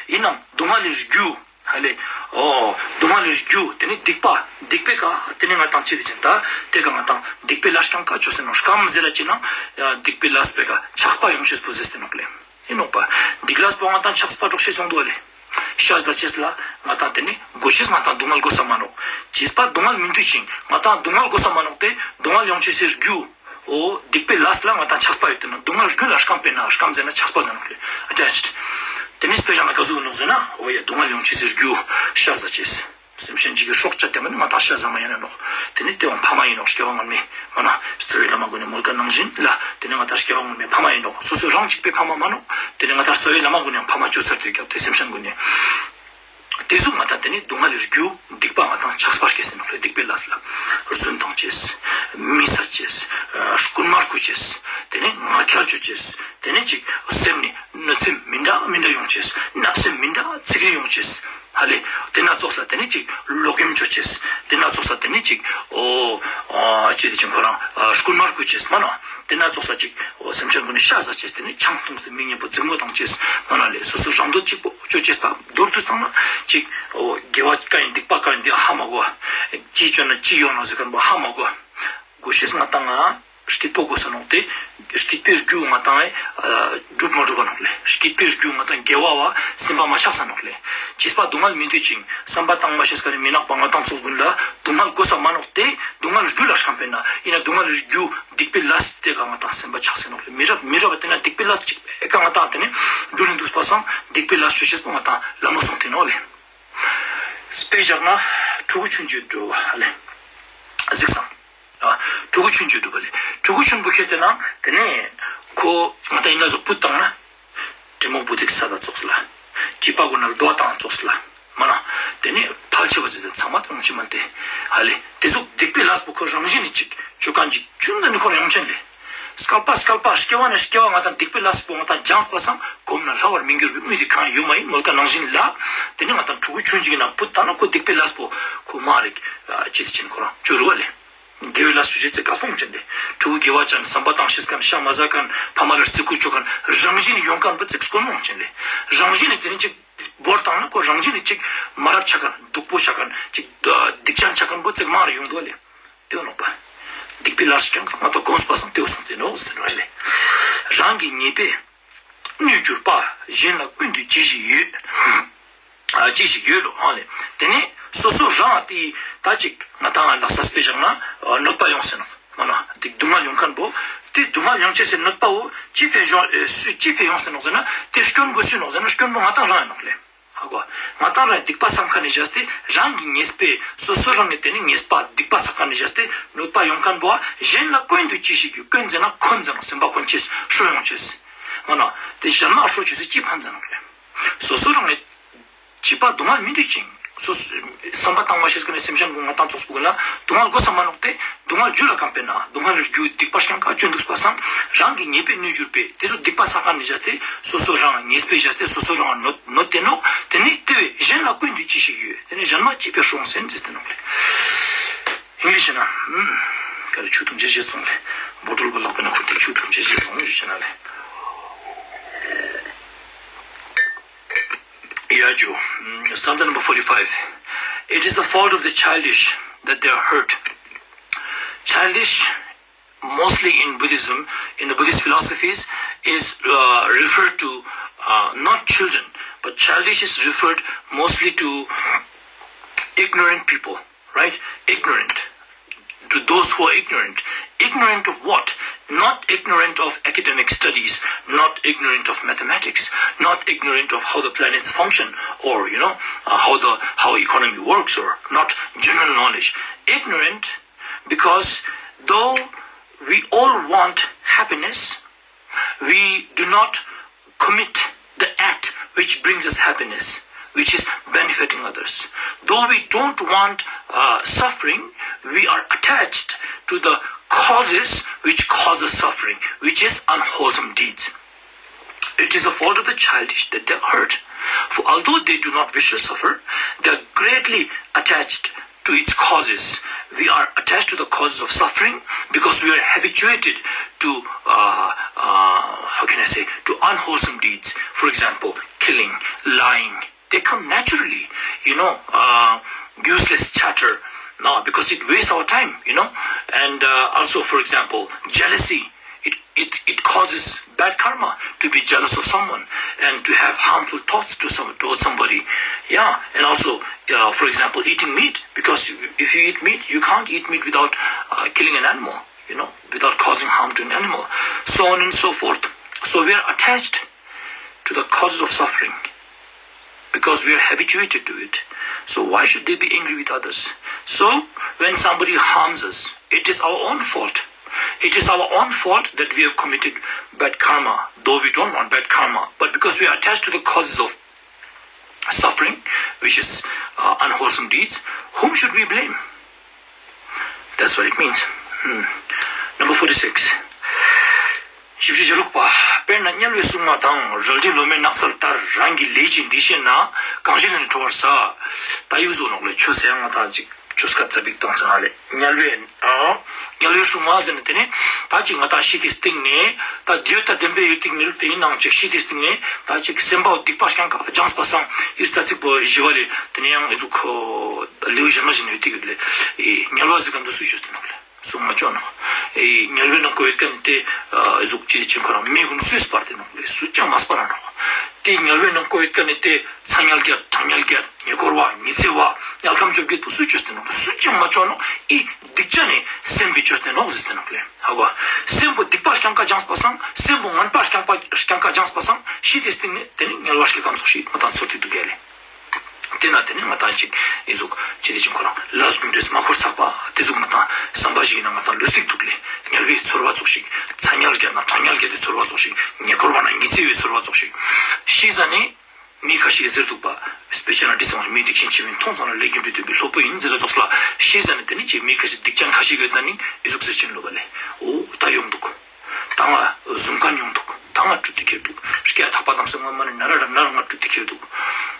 ཡིན་ནའང་སྡུག་བསྔལ་ལས་རྒྱུ། ཧ་ལེ། ཨོ། སྡུག་བསྔལ་ལས་རྒྱུ་དེ་ནི་སྡིག་པ། སྡིག་པའི་ཀ་དེ་ནི་ང་ཏང་ཅི་དེ་ཅེ་ན་ད་དེ་ཀ་ང་ཏང་སྡིག་པའི་ལས་རྐྱང་ཀ་ཅོ་ཟེར་ནོག་རྐྱང་ཟེར་ལ་ཅི་ན་སྡིག་པའི་ལས་པའི་ཀ་ཆགས་པ་ཡོང་ཤེས་པོ་ཟེར་ཏེ་ནོག་ལེ། ཡིན་ནོག་པ། སྡིག་ལས་པོ་ང་ཏང་ཆགས་པ་སྒྲོག་ཤེས་སོང་འདུག་ལེ། ཤ་ཟ་ཅེས་ལ་ང་ཏང་དེ་ནི་གོ་ཤེས་ང་ཏང་སྡུག་བསྔལ་གོ་ས་མ་ནོག་བྱིས་པ་སྡུག་བསྔལ་མི་འདོད་ཅིང་ང་ཏང་སྡུག་བསྔལ་གོ་ས་མ་ནོག་དེ་སྡུག་བསྔལ་ཡོང་ཅེས་སི་རྒྱུ། ཨོ། སྡིག་པའི་ལས་ལ་ང་ཏང་ཆགས་པ་ཡོད་དེ་ན་སྡུག་བསྔལ་རྒྱུ་ལ་བརྐམ་པས་ན་བརྐམ་ཟེར་ན་ཆགས་པ་ཟེར་ནོག་ལེ། attached དེ་ནི་དཔེ་བཞག་ན་ག་ཟུག་ནོག་ཟེར་ན་ཨོ་ཡ་སྡུག་བསྔལ་ཡོང་ཅེས་སི་རྒྱུ་ཤ་ཟ་ཅེས། སེམས་ཅན་གཅིག་གི་སྲོག་བཅད་དེ་མ་ནི་ང་ཏང་ཤ་ཟ་མ་ཡིན་ན་ནོག་དེ་ནི་དེ་བོ་ཕ་མ་ཡིན་ནོག་སྐྱེ་བ་སྔོན་མའི་མ་ན་རྩ་བའི་བླ་མ་གུན་ནི་མོལ་ཀ་ནང་བཞིན་ལ་དེ་ནི་ང་ཏང་སྐྱེ་བ་སྔོན་མའི་ཕ་མ་ཡིན་ནོག་སོ་སོ་རང་གཅིག་པའི་ཕ་མ་མ་ནོག་དེ་ནི་ང་ཏང་རྩ་བའི་བླ་མ་གུན་ནི་ཕ་མ་ཅོ་ཚར་དུས་སྐྱབས་དེ་སེམས་ཅན་གུན་ནི། དེ་ཟུག་ང་ཏང་དེ་ནི་སྡུག་བསྔལ་ལས་རྒྱུ་སྡིག་པ་ང་ཏང་ཆགས་པ་སྐྱེས་ཟེར་ནོག་ལེ། སྡིག་པའི་ལས་ལ་རྫུན་བཏང་ཅེས། མི་ཟ་ཅེས། རྐུན་མ་རྐུ་ཅེས། དེ་ནི་ང་རྒྱལ་ཅོ་ཅེས། དེ་ནི་ཅིག་སེམས་ནི་གནོད་སེམས་མི་འདྲ་མི་འདྲ་ཡོང་ཅེས། བརྣབ་སེམས་མི་འདྲ་ཚིག་རིགས་ཡོང་ཅེས། ཨ་ལེ། དེ་ན་ཙོགས་ལ་དེ་ནི་ཅིག་ལོག་གཡེམ་བཅོ་ཅེས། དེ་ན་ཙོགས་ལ་དེ་ནི་ཅིག་ཨོ་ཨ་ཅེ་དེ་ཅིག་ཁོ་རང་ཨ་རྐུན་མ་རྐུ་ཅེས་མ་ན། དེ་ན་ཙོགས་ལ་ཅིག་ཨོ་སེམས་ཅན་ཀུན་ནི་ཤ་ཟ་ཅེས། དེ་ནི་ཆང་འཐུང་སྟེ་མི་གཉེན་པོ་འཛིང་མོ་བཏང་ཅེས་མ་ན་ལེ། སོ་སོ་རང་འདོད་གཅིག་པོ་བཅོ་ཅེས་དང་མདོར་བསྡུས་བཏང་ན་ཅིག་ཨོ་དགེ་བ་ག་ཡིན་སྡིག་པ་ག་ཡིན་དེ་ཧ་མ་གོ། ཅི་བཅོ་ན་ཅི་ཡོང་ན་ཟེར་མཁན་པོ་ཧ་མ་གོ། གོ་ཤེས་ང་དང་ང་། སྐྱིད་པོ་དགོས་ས་ནོག་དེ། སྐྱིད་པའི་རྒྱུ་ང་དང་ཨེ། སྒྲུབ་མ་གྲུབ་པ་ནོག་ལེ། སྐྱིད་པའི་རྒྱུ་ང་དང་དགེ་བ་བ་སེམས་པ་མ་ཆགས་ས་ནོག་ལེ། བྱིས་པ་སྡུག་བསྔལ་མི་འདོད་ཅིང་བསམ་པ་བཏང་མ་ཤེས་ཀ་ནི་མི་ནག་པ་ང་དང་ཚོགས་ཀུན་ལ་སྡུག་བསྔལ་དགོས་ས་མ་ནོག་དེ་སྡུག་བསྔལ་རྒྱུ་ལ་ཤང་པས་ན་ཡིན་ན་སྡུག་བསྔལ་རྒྱུ་སྡིག་པའི་ལས་དེ་ག་ང་དང་སེམས་པ་ཆགས་ས་ནོག་ལེ། མི་རབས་མི་རབས་དེ་ན་སྡིག་པའི་ལས་ཅིག་ཨེ་ཀ་ང་དང་དེ་ནི་འགྲོ་ནི་འདུག་པ་སང་སྡིག་པའི་ལས་ཆོས་ཤེས་པོ་ང་དང་ལ་མོ་སོང་དེ་ནོག་ལེ། དཔེ་བཞག་ན་ཕྲུ་གུ་ཆུང་ཆུང་འགྲོ་བ་ལེ། གཟིགས་སམ། ཨ། ཕྲུ་གུ་ཆུང་ཆུང་འགྲོ་བ་ལེ། ཕྲུ་གུ་ཆུང་པོ་ཁྱེར་ཏེ་ན་དེ་ནས་ཁོ་ང་དང་ཡིན་ན་བཟོ་བུ་བཏང་ན། དྲི་མོ་བུ་ཙིག་ས་དང་ཙོགས་ལ། སྐྱིད་པ་གོ་ན་རྡོ་དང་ཙོགས་ལ། མ་ན། དེ་ནས་ཕལ་ཆེ་བ་ཙིག་ཙིག་ཚང་མ་དེ་ཡོང་ཆེ་མ་དེ། ཨ་ལེ། དེ་ཚོ་སྡིག་པའི་ལས་པོ་ཁོ་རང་བཞིན་ནི་ཅིག་ཆོས་གང་ཅིག་ཆུང་ཙམ་ནི་ཁོ་རང་ཡོང་ཆེན་ལེ། སྐལ་པ་སྐལ་པ་སྐྱེ་བ་ནས་སྐྱེ་བ་ང་དང་སྡིག་པའི་ལས་པོ་ང་དང་སྦྱངས་པ་སང་གོམས་ན་ལྷ་བར་མི་འགྱུར་བའི་དངོས་དེ་གང་ཡོད་མ་ཡིན་མོལ་ཀ་ནང་བཞིན་ལ། དེ་ནི་ང་དང་ཕྲུ་གུ་ཆུང་ཅིག་ན་བུ་ད་ན་ཁོ་སྡིག་པའི་ལས་པོ་ཁོ་མ་རེད། ཅི་ཚེ་ཆེན་ཁོ་རང་ཅོ་རུ་བ་ལེ། དགེ་བའི་ལས་སུ་བྱེད་ཚེ་དཀའ་སྤོང་ཅན་ལེ། ཕྲུ་གུ་དགེ་བ་ཅན་བསམ་པ་བཏང་ཤེས་མཁན་ཤ་མ་ཟ་མཁན་ཕ་མ་ལ་བརྩི་བཀུར་བྱོ་མཁན་རང་བཞིན་ཡོང་མཁན་པོ་ཚིག་སྐོར་མོང་ཅན་ལེ། རང་བཞིན་ནི་དེ་ནི་ཅིག་བོར་བཏང་ན་ཁོ་རང་བཞིན་ནི་ཅིག་མ་རབས་ཆགས་མཁན་སྡུག་པོ་ཆགས་མཁན་ཅིག་སྡིག་ཅན་ཆགས་མཁན་པོ་ཚིག་མང་རུ་ཡོང་འདུག་ལེ། དེ་ནོག་པ། སྡིག་པའི་ལས་ཀྱང་ང་དང་གོམས་པ་སང་དེ་སོང་དེ་ནོག་ཟེར་བ་ལེ། རང་གི་ཉེས་པས་གནོད་གྱུར་པ། གཞན་ལ་ཀུན་ཏུ་ཅི་ཞིག་ཡོད། ཨ་ཅི་ཞིག་ཡོད་ལོ་ཧང་ལེ། དེ་ནས་སོ་སོ་རང་དེ་ད་ཅིག་ང་དང་ལག་ས་དཔེ་བཞག་ན་གནོད་པ་ཡོང་ཟེར་ནོག་མ་ན། དེ་སྡུག་བསྔལ་ཡོང་མཁན་པོ། དེ་སྡུག་བསྔལ་ཡོང་ཆེད་ཟེར་གནོད་པ་བོ་ཅི་ཕན་ཡོང་སུ་ཅི་ཕན་ཡོང་ཟེར་ནོག་ཟེར་ན་དེ་སྐྱོན་པོ་སུ་ནོག་ཟེར་ན་སྐྱོན་པོ་ང་དང་རང་ཡིན་ནོག་ལེ། ཧ་གོ། ང་དང་རང་སྡིག་པ་བསགས་མཁན་ནི་བཞག་སྟེ་རང་གི་ཉེས་པས་སོ་སོ་རང་གི་དེ་ནི་ཉེས་པ་སྡིག་པ་བསགས་མཁན་ནི་བཞག་སྟེ་གནོད་པ་ཡོང་མཁན་པོ་གཞན་ལ་ཀུན་ཏུ་ཅི་ཞིག་ཡོད། ཀུན་ཟེར་ན་ཁོན་ཟེར་ན་སེམས་པ་ཀུན་ཆེས་ཧྲོ་ཡོང་ཆེས། མ་ན། དེ་གཞན་མ་ཧྲོ་ཆེས་སུ་ཅི་ཕན་ཟེར་ནོག་ལེ། སོ་སོ་རང་གི་བྱིས་པ་སྡུག་བསྔལ་མི་འདོད་ཅིང་། སོ་སོ་བསམ་པ་བཏང་མ་ཤེས་ཀ་ནས་སེམས་ཅན་ཀུན་ང་དང་ཚོགས་པོ་ཀུན་ལ་སྡུག་བསྔལ་དགོས་ས་མ་ནོག་སྟེ། སྡུག་བསྔལ་རྒྱུ་ལ་གོམས་པས་ན་སྡུག་བསྔལ་རྒྱུ་སྡིག་པ་ཤང་ཀ་བཅོས་འདུག་པ་སང་རང་གི་ཉེས་པས་གནོད་གྱུར་པས་དེ་ཚོ་སྡིག་པ་བསགས་མཁན་ནི་བཞག་སྟེ་སོ་སོ་རང་ཉེས་པས་བཞག་སྟེ་སོ་སོ་རང་གནོད་གནོད་དེ་ནོག་དེ་ནི་དེ་བས་གཞན་ལ་ཀུན་ཏུ་ཅི་ཞིག་ཡོད། དེ་ནི་གཞན་མ་ཅི་ཕན་ཧྲོ་ཡོང་ཟེར་ཟེར་ཏེ་ནོག་ལེ། ཨིང་ལིཤ་ན། ཨུམ། ག་རེ་ཆུ་དུམ་བྱེད་བྱེད་སོང་ལེ། བོ་ཊལ་པ་ལག་པའི་ནང་ཁུར་ཏེ་ཆུ་དུམ་བྱེད་བྱེད་སོང་ཞུ་ཤེས་ན་ལེ། Yeah, Joe. Mm, stanza number forty-five. It is the fault of the childish that they are hurt. Childish, mostly in Buddhism, in the Buddhist philosophies, is uh, referred to uh, not children, but childish is referred mostly to ignorant people, right? Ignorant. To those who are ignorant. Ignorant of what? Not ignorant of academic studies, not ignorant of mathematics, not ignorant of how the planets function, or you know uh, how the how economy works, or not general knowledge. Ignorant because though we all want happiness, we do not commit the act which brings us happiness, which is benefiting others. Though we don't want uh, suffering, we are attached to the causes which causes suffering, which is unwholesome deeds. It is the fault of the childish that they are hurt. For although they do not wish to suffer, they are greatly attached to its causes. We are attached to the causes of suffering because we are habituated to, uh, uh, how can I say, to unwholesome deeds. For example, killing, lying. They come naturally, you know, uh, useless chatter, no, because it wastes our time, you know. And uh, also, for example, jealousy. It, it, it causes bad karma to be jealous of someone and to have harmful thoughts to some towards somebody. Yeah, and also, uh, for example, eating meat, because if you eat meat, you can't eat meat without uh, killing an animal, you know, without causing harm to an animal, so on and so forth. So we are attached to the causes of suffering because we are habituated to it. So why should they be angry with others? So when somebody harms us, it is our own fault. It is our own fault that we have committed bad karma, though we don't want bad karma. But because we are attached to the causes of suffering, which is uh, unwholesome deeds, whom should we blame? That's what it means. Hmm. Number forty-six. བཞི་བཅུ་ཞེ་དྲུག་པ། དཔེར་ན་དམྱལ་བའི་སྲུང་མ་དང་རལ་གྲི་ལོ་མའི་ནགས་ཚལ་ལྟར། རང་གི་ལས་ཀྱིས་འདི་བྱེད་ན། གང་ཞིག་ལས་ནི་གྲོལ་བར་ཟད། ད་ཡོད་བཟོ་ནོག་ལེ། ཆོས་ཟེར་ཡང་ང་དང་ཅིག་ཆོས་ཁ་ཙ་པིག་བཏང་ཚར་ཧ་ལེ། དམྱལ་བའི་ཨ། དམྱལ་བའི་སྲུང་མ་ཟེར་ནས་དེ་ནི་ད་ཅིག་ང་དང་ཤི་དེ་སྟེང་ནས་ད་འདོད་ད་བདེན་པའི་ཡོད་དེ་མི་རིགས་དེ་ཡིན་ནའང་ཅིག་ཤི་དེ་སྟེང་ནས་ད་ཅིག་སེམས་པ་སྡིག་པ་རྐྱང་ཀ་སྦྱངས་པ་སང་ཡིར་རྩ་ཚིག་པོ་བཞི་བ་ལས་དེ་ནས་ཡང་ཨི་ཟུག་ལེའུ་བཞི་ལྔ་བཞིན་ཡོད་དེ་ཡོད་ལེ། དམྱལ་བ་ཟེར་ག་འདི་སུ་བཅོས་ཏེ་ནོག་ལེ། སུ་མ་བཅོས་ནོག་དམྱལ་བའི་ནང་ཁོ་ཡོད་མཁན་དེ་ཨི་ཟུག་ཅི་ཅི་ཁོ་རང་མི་ཀུན་སུས་སྤར་ཏེ་ནོག་ལེ། སུ་ཅང་མ་སྤར་ར་ནོག་དེ་དམྱལ་བའི་ནང་ཁོ་ཡོད་མཁན་དེ་ཚ་དམྱལ་བརྒྱད། གྲང་དམྱལ་བརྒྱད། ཉེ་འཁོར་བ། ཉི་ཚེ་བ། དམྱལ་ཁམས་བཅོ་བརྒྱད་པོ་སུས་བཅོས་ཏེ་ནོག་ལེ། སུ་ཅང་མ་བཅོས་ནོག་ཨི་སྡིག་ཅན་ནི་སེམས་པས་བཅོས་ཏེ་ནོག་ཟེར་ཏེ་ནོག་ལེ། ཧ་གོ། སེམས་པོ་སྡིག་པ་རྐྱང་ཀ་སྦྱངས་པ་སང་སེམས་པོ་ངན་པ་རྐྱང་པ་རྐྱང་ཀ་སྦྱངས་པ་སང་ཤི་དེ་སྟེང་ནས་དེ་ནི་དམྱལ་བ་སྐྱེ་ཁམས་ཚོགས་ཤིག་ང་དང་ཚོར་ཏེ་འདུག་ག་ལེ། དེ་ན་དེ་ནི་ང་དང་ཅིག་ཨི་ཟུག་ཅི་དེ་ཅིག་ཁོ་རང་ལས་རྒྱུ་འབྲས་མ་འཁོར་ཚགས་པ་དེ་ཟུག་ང་དང་བསམ་པ་ཞིག་ཡིན་ན་ང་དང་ལུས་སྟེགས་འདུག་ལེ། དམྱལ་བའི་ཚོར་བ་ཚོགས་ཤིག་ཚ་དམྱལ་བརྒྱད་ན་གྲང་དམྱལ་བརྒྱད་དེ་ཚོར་བ་ཚོགས་ཤིག་ཉེ་འཁོར་བ་ན་ཉི་ཚེ་བའི་ཚོར་བ་ཚོགས་ཤིག་ཤི་ཟ་ནི་མི་ཁ་ཤས་ཟེར་འདུག་པ། དཔེ་ཆ་ན་འདི་ཚང་མ་མི་སྡིག་ཅན་ཆེ་བས་མཐོང་ཙམ་ལ་ལས་རྒྱུ་འབྲས་སྟོན་པའི་སློབ་དཔོན་ཡིན་ཟེར་ར་ཚོགས་ལ་ཤི་ཟ་ནི་དེ་ནི་ཅིག་མི་ཁ་ཤས་སྡིག་ཅན་ཁ་ཤས་ཡོད་ན་ནི་ཨི་ཟུག་ཟེར་ཅན་ལོ་བ་ལེ། འོ་ད་ཡོང་འདུག་ད་ང་གཟུམ་ཁན་ཡོང་འདུག་ད་ང་བཀྲུས་ཏེ་ཁྱེར་འདུག་སྐྱ་ཐག་པ་དམ་སེ་ང་མ་ནི་ན་ར་ར་ན་ར་ང་བཀྲུས་ཏེ་ཁྱེར་འདུག་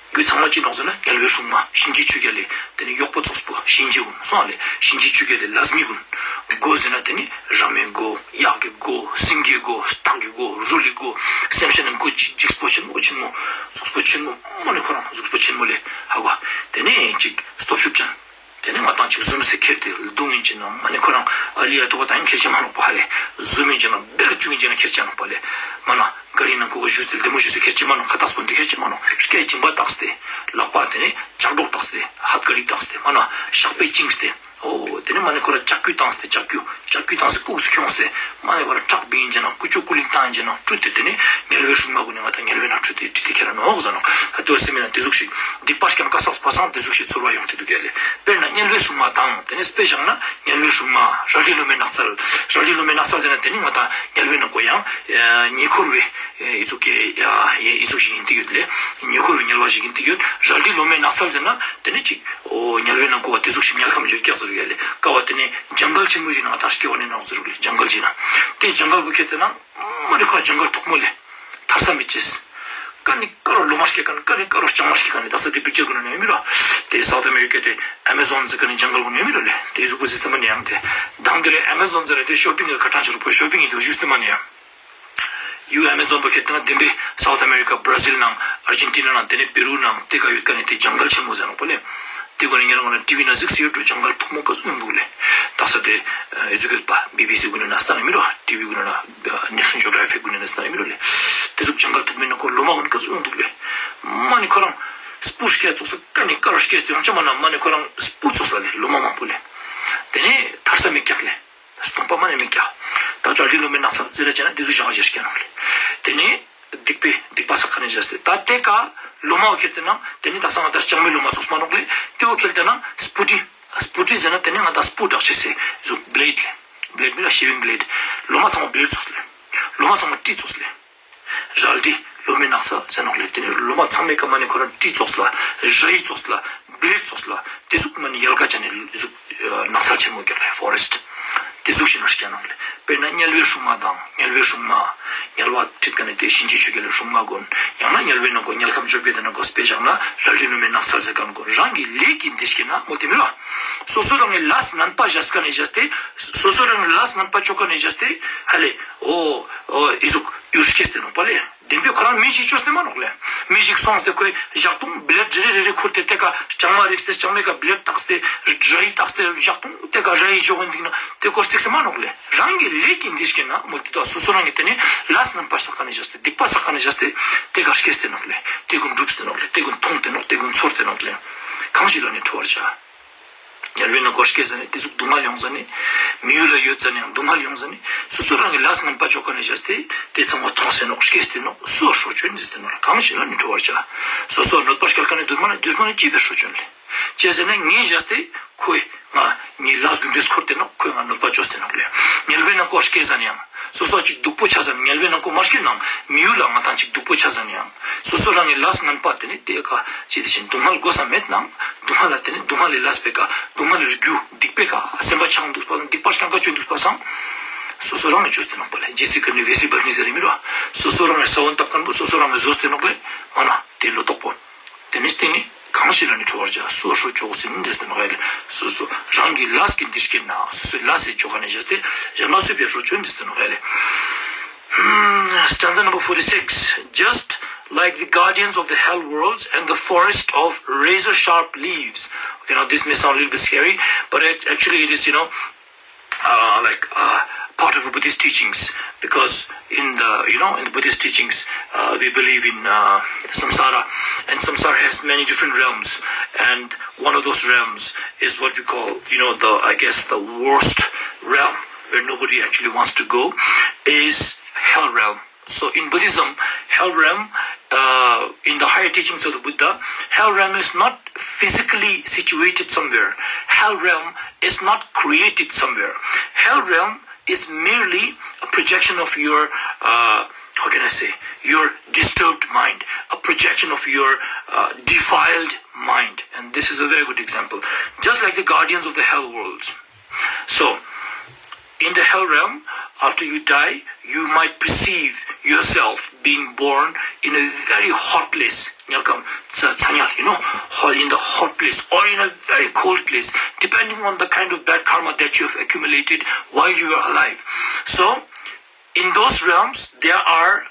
རྒྱུ་ཚང་མ་ཅི་ནོག་ཟེར་ན་དམྱལ་བའི་སྲུང་མ་གཤིན་རྗེ་ཆོས་རྒྱལ་ལས་དེ་ནི་གཡོག་པོ་ཚོགས་པོ་གཤིན་རྗེ་ཀུན་སོང་ལེ། གཤིན་རྗེ་ཆོས་རྒྱལ་ལས་ལས་མི་ཀུན། སྒོ་ཟེར་ན་དེ་ནི་ར་མའི་སྒོ། གཡག་གི་སྒོ། སེང་གེའི་སྒོ། སྟག་གི་སྒོ། རུལ་ལི་སྒོ། སེམས་ཅན་ནི་སྒོ་ཅིག་འཇིགས་པོ་ཆེན་མོ་ཆེན་མོ། ཚོགས་པོ་ཆེན་མོ་མ་ནི་ཁོ་རང་གཟུགས་པོ་ཆེན་མོ་ལེ། ཧ་གོ། དེ་ནི་ཅིག་སྟོབས་ཤུགས་ཅན། དེ་ནས་ང་དང་ཅིག་ཟུམ་སྟེ་ཁྱེར་ཏེ་རྡུང་ཡིན་ཅི་ན་མ་ནི་ཁོ་རང་ཨ་ལི་ཡ་ཐོག་དང་ཁྱེར་ཅི་མ་ནོག་པ་ཧ་ལེ། ཟུམ་ཡིན་ཅི་ན་བེར་བཅུག་ཡིན་ཅི་ན་ཁྱེར་ཅི་ནོག་པ་ལེ། མ་ན་ག་རི་ནང་ཁོ་བ་བཞུས་ཏེ་ལྡེ་མོ་བཞུས་ཏེ་ཁྱེར་ཅི་མ་ནོག་ཁ་བཏགས་སྐོན་ཏེ་ཁྱེར་ཅི་མ་ནོག་སྐེ་མཇིང་པ་བཏགས་ཏེ་ལག་པ་དེ་ནས་ལྕགས་སྒྲོག་བཏགས་ཏེ་ཧད་ཀ་རི་བཏགས་ཏེ་མ་ན་ཞགས་པས་བཅིངས་ཏེ། ཨོ་དེ་ནས་མ་ནི་ཁོ་ར་ལྕགས་ཀྱུ་བཏང་སྟེ་ལྕགས་ཀྱུ་ལྕགས་ཀྱུ་བཏང་སྟེ་ལྐུགས་སུ་ཁྱོངས་ཏེ་མ་ནི་ཁོ་ར་ཁྲག་བིང་ཡིན་ཅི་ན་ཀུ་ཅོ་ཀུ་ལིང་བཏང་ཡིན་ཅི་ན་བཀྲུས་ཏེ་དེ་ནས་དམྱལ་བའི་སྲུང་མ་ཀུན་ནི་ང་དང་དམྱལ་བའི་ནང་བཀྲུས་ཏེ་བཀྲུས་ཏེ་ཁྱེར་ར་ནོག་ཟེར་ནོག་ཨ་ཏོ་སེམས་ཡིན་ན་དེ་ཟུག་ཞིག་སྡིག་པ་རྐྱང་ཀ་བསགས་པ་སང་དེ་ཟུག་ཞིག་ཚོར་བ་ཡོང་སྟེ་འདུག་ག་ལེ། དཔེར་ན་དམྱལ་བའི་སྲུང་མ་དང་དེ་ནས་དཔེ་བཞག་ན་དམྱལ་བའི་སྲུང་མ་རལ་གྲི་ལོ་མའི་ནགས་ཚལ། རལ་གྲི་ལོ་མའི་ནགས་ཚལ་ཟེར་ན་དེ་ནི་ང་དང་དམྱལ་བའི་ནང་ཁོ་ཡང་ཉེ་འཁོར་བའི་ཨི་ཟུག་གི་ཨི་ཟུག་ཞིག་ཡིན་ཏེ་ཡོད་ལེ། ཉེ་འཁོར་བའི་དམྱལ་བ་ཞིག་ཡིན་ཏེ་ཡོད། རལ་གྲི་ལོ་མའི་ནགས་ཚལ་ཟེར་ན་དེ་ནི་ཅིག་ཨོ་དམྱལ་བའི་ནང་ཁོ་བ་དེ་ཟུག་ཞིག་དམྱལ་ཁམས་འཇོལ་རྒྱག་ཟེར་ཡོད་ལེ། ཀ་བ་དེ་ནི་ཇང་གལ་ཆེན་མོ་ཞིག་ནང་ད་སྐྱེ་བ་ནི་ནང་ཟེར་ལེ། ཇང་གལ་ཞིག་ན་དེ་ཇང་གལ་བུ་ཁྱེར་ཏེ་ན་མ་རི་ཁ་ཇང་གལ་མཐུག་མོ་ལེ། ཐར་ས་མི་ཅེས། ཀ་ནི་ཀ་རོ་ལོ་མ་སྐྱེ་ཀ་ནི་ཀ་ནི་ཀ་རོ་ལྕང་མ་སྐྱེ་ཀ་ནི་ད་ས་དེ་པིག་ཅར་གུན་ནི་ཡོད་མི་ར། དེ་སའུ་ཐ་ཨ་མེ་རི་ཀ་དེ་ཨ་མེ་ཟོན་ཟེར་ཀ་ནི་ཇང་གལ་གུན་ཡོད་མི་ར་ལེ། དེ་གཟུགས་པོ་ཟི་སྟེ་མ་ནི་ཡང་དེ་དང་དེ་ལས་ཨ་མེ་ཟོན་ཟེར་ར་དེ་ཤོ་པིང་གི་ཁ་གྲངས་ཆེ་རུ་པོ་ཤོ་པིང་གི་དེ་བཞུགས་སྟེ་མ་ནི་ཡང་། ཡུལ་ཨ་མེ་ཟོན་པོ་ཁྱེར་ཏེ་ན་བདེན་པའི་སའུ་ཐ་ཨ་མེ་རི་ཀ་བྷ་ར་ཟིལ་ནང་ཨར་ཇེན་ཊི་ན་ནང་དེ་ནས་པེ་རུ་ནང་དེ་ག་ཡོད་ཀ་ནི་དེ་ཇང་གལ་ཆེན་མོ་ཟེར་ནོག་པ་ལེ། དེ་གོ་ནས་ཉེ་རང་ན་ཊི་ཝི་ན་གཟིགས་སེ་ཡོད་འགྲོ། ཇང་གལ་མཐུག་མོ་ག་ཚོད་ཡོང་འདུག་ལེ། ད་ས་དེ་ཨི་ཟུག་ཡོད་པ་བི་བི་སི་གུན་ནི་ན་སྟ་ན་མི་རོ། ཊི་ཝི་གུན་ནི་ན་ནེ་ཤ་ནལ་ཇོ་གྷ་ར་ཕིག་གུན་ནི་ན་སྟ་ན་མི་རོ་ལེ། དེ་ཟུག་ཇང་གལ་མཐུག་མོའི་ནང་ཁོ་ལོ་མ་གུན་ག་ཚོད་ཡོང་འདུག་ལེ། མ་ནི་ཁོ་རང་སྤུ་སྐྱེ་ཙོགས་ས་ཀ་ནི་ཀ་རོ་སྐྱེས་ཏེ་ཡོང་ཅི་མ་ན་མ་ནི་ཁོ་རང་སྤུ་ཙོགས་ས་ལེ་ལོ་མ་མང་པོ་ལེ། དེ་ནས་ཐར་ས་མི་རྒྱག་ལེ། སྟོང་པ་མ་ནི་མི་རྒྱག་ད་རལ་གྲི་ལོ་མའི་ནགས་ཚལ་ཟེར་ར་བྱས་ན་དེ་ཟུག་བྱ་བ་ཞིག་རྒྱག་ནོག་ལེ། དེ་ནས་སྡིག་པའི་སྡིག་པ་བསགས་ཀ་ནས་བཞག་སྟེ་ད་དེ་ཀ་ལོ་མ་བ་ཁྱེར་ཏེ་ན་དེ་ནི་ད་ས་ང་ད་ལྕང་མའི་ལོ་མ་ཚོགས་མ་ནོག་ལེ། དེ་བ་ཁྱེར་ཏེ་ན་སྤུ་གྲི། སྤུ་གྲི་ཟེར་ན་དེ་ནི་ང་ད་སྤུ་འདྲག་ཆེ་སེ་ཟུག་བྷི་ལེ་ཌི་ལེ། བྷི་ལེ་ཌི་མི་ལ་ཤེ་ཝིང་བྷི་ལེ་ཌི། ལོ་མ་ཚང་མ་བྷི་ལེ་ཌི་ཚོགས་ལེ། ལོ་མ་ཚང་མ་གྲི་ཚོགས་ལེ། རལ་གྲི་ལོ་མའི་ནགས་ཚལ་ཟེར་ནོག་ལེ། དེ་ནི་ལོ་མ་ཚང་མའི་ཀ་མ་ནི་ཁོ་རང་གྲི་ཚོགས་ལ། རལ་གྲི་ཚོགས་ལ། བྷི་ལེ་ཌི་ཚོགས་ལ། དེ་ཟུག་མ་ནི་ཡལ་ག་ཅན་ནི་ཟུག་ནགས་ཚལ་ཆེན་མོ་ཀྱག་ལེ། ཕོ་རེ་སི་ཊི། དེ་ཟུག་ཞིག་ན་སྐྱེ་ནོག་ལེ། དཔེར་ན་དམྱལ་བའི་སྲུང་མ་དང་དམྱལ་བའི་སྲུང་མ། དམྱལ་བ་ཁྲིད་མཁན་ནི་དེ་གཤིན་རྗེ་ཆོས་རྒྱལ་ལས་སྲུང་མ་གུན། ཡང་ན་དམྱལ་བའི་ནང་ཁོ་དམྱལ་ཁམས་བཅོ་བརྒྱད་དེ་ནང་ཁོ་དཔེ་བཞག་ན་རལ་གྲི་ལོ་མའི་ནགས་ཚལ་ཟེར་མཁན་གུན་རང་གི་ལས་ཀྱིས་འདི་སྐྱེ་ན་མོ་དེ་མི་ར། སོ་སོ་རང་གི་ལས་ངན་པ་བྱས་ཀ་ནས་བྱས་ཏེ། སོ་སོ་རང་གི་ལས་ངན་པ་བཅོ་ཀ་ནས་བྱས་ཏེ། ཧ་ལེ། ཨོ། ཨོ་ཨི་ཟུག་ཡུལ་སྐྱེས་ཏེ་ནོག་པ་ལེ། བདེན་པའི་ཁོ་རང་མི་ཞིག་བཅོས་ཏེ་མ་ནོག་ལེ། མི་ཞིག་སོང་སྟེ་ཁོས་ཞག་དུང་བྷི་ལེ་ཌི་རེ་རེ་རེ་ཁུར་ཏེ་དེ་ཀ་ལྕང་མ་རིགས་ཏེ་ལྕང་མའི་ཀ་བྷི་ལེ་ཌི་བཏགས་ཏེ་རལ་གྲི་བཏགས་ཏེ་ཞག་དུང་དེ་ཀ་རལ་གྲི་འཇོག་གིན་འདུག་ན་དེ་ཀོ་རྩིགས་སེ་མ་ནོག་ལེ། རང་གི་ལས་ཀྱིས་འདི་སྐྱེ་ན་མོ་དེ་དག་སོ་སོ་རང་གི་དེ་ནི་ལས་ངན་པ་བསགས་ཀ་ནས་བྱས་ཏེ་སྡིག་པ་བསགས་ཀ་ནས་བྱས་ཏེ་དེ་ཀ་སྐྱེས་ཏེ་ནོག་ལེ། དེ་ཀུན་འགྲུབ་སྟེ་ནོག་ལེ། དེ་ཀུན་མཐོང་སྟེ་ནོག་དེ་ཀུན་ཚོར་ཏེ་ནོག་ལེ། གང་ཞིག་ལ་ནི་ཁྲོ་བར་བྱ། དམྱལ་བའི་ནང་ཁོ་སྐྱེས་ཟ་ནི་དེ་ཟུག་སྡུག་བསྔལ་ཡོང་ཟ་ནི། མི་ཡུལ་ལ་ཡོད་ཟ་ནི་ཡང་སྡུག་བསྔལ་ཡོང་ཟ་ནི། སོ་སོ་རང་གི་ལས་ངན་པ་བཅོ་ཀ་ནས་བྱས་ཏེ་དེ་ཚང་མ་མཐོང་སྟེ་ནོག་སྐྱེས་ཏེ་ནོག་སུ་ལ་ཁྲོ་བཅོ་ཡིན་ཟེར་ཏེ་ནོག་ལེ། གང་ཞིག་ལ་ནི་ཁྲོ་བར་བྱ། སོ་སོ་གནོད་པ་སྐྱེལ་མཁན་ནི་སྡུག་བསྔལ་ནི་སྡུག་བསྔལ་ནི་ཅི་བས་ཁྲོ་བཅོ་ཡིན་ལེ། ཅི་ཟེར་ན་ངས་བྱས་ཏེ་ཁོས་ང་ངའི་ལས་རྒྱུ་འབྲས་ཁུར་ཏེ་ནོག་ཁོས་ང་གནོད་པ་བཅོས་ཏེ་ནོག་ལེ། དམྱལ་བའི་ནང་ཁོ་སྐྱེས་ཟ་ནི་ཡང་། སོ་སོ་ཅིག་སྡུག་པོ་ཆ་ཟ་ནི་དམྱལ་བའི་ནང་ཁོ་མ་སྐྱེས་ནའང་མི་ཡུལ་ལ་ང་དང་ཅིག་སྡུག་པོ་ཆ་ཟ་ནི་ཡང་། སོ་སོ་རང་གི་ལས་ངན་པ་དེ་ནི་དེ་ཀ་ཅི་དེ་བཞིན་སྡུག་བསྔལ་དགོས་ས་མེད་ནའང་སྡུག་བསྔལ་ལ་དེ་ནི་སྡུག་བསྔལ་ལས་ལས་པའི་ཀ་སྡུག་བསྔལ་རྒྱུ་སྡིག་པའི་ཀ་སེམས་པ་ཆགས་འདུག་པ་སང་སྡིག་པ་རྐྱང་ཀ་བཅོས་འདུག་པ་སང་། སོ་སོ་རང་གི་བཅོས་ཏེ་ནོག་པ་ལེ། ཇེ་སི་ཀ་ནི་ཝེ་སི་བར་ནི་ཟེར་མི་རོ། སོ་སོ་རང་གི་ས་བོན་བཏབ་མཁན་པོ་སོ་སོ་རང་གི་བཟོས་ཏེ་ནོག་ལེ། མ་ན་དེ་ལོ་ཏོག་པོ། དེ་ནི་སྟེང་ནི་གང་ཞིག་ལ་ནི་ཁྲོ་བར་བྱ། སོ་སོ་ཅོག་ཟིན་འདི་སྟེ་ནོག་ལེ། སོ་སོ་རང་གི་ལས་ཀྱི་འདི་སྐྱེ་ན་སོ་སོའི་ལས་སེ་ཅོག་ག་ནས་བཞག་སྟེ་གཞན་མ་སུས་པའི་ཁྲོ་ཅོ་འདི་སྟེ་ནོག་ལེ། Hmm, stanza number forty-six. Just like the guardians of the hell worlds and the forest of razor sharp leaves. Okay, now this may sound a little bit scary, but it, actually it is, you know, uh, like uh, part of Buddhist teachings, because in the, you know, in the Buddhist teachings, uh, we believe in uh, samsara, and samsara has many different realms, and one of those realms is what we call, you know, the, I guess, the worst realm where nobody actually wants to go is hell realm. So in Buddhism, hell realm, uh, in the higher teachings of the Buddha, hell realm is not physically situated somewhere. Hell realm is not created somewhere. Hell realm is merely a projection of your, uh, how can I say, your disturbed mind, a projection of your uh, defiled mind. And this is a very good example. Just like the guardians of the hell worlds. So, in the hell realm, after you die, you might perceive yourself being born in a very hot place. Nyalkam, tsa-, tsanyal, you know, hot, in the hot place or in a very cold place, depending on the kind of bad karma that you have accumulated while you were alive. So, in those realms, there are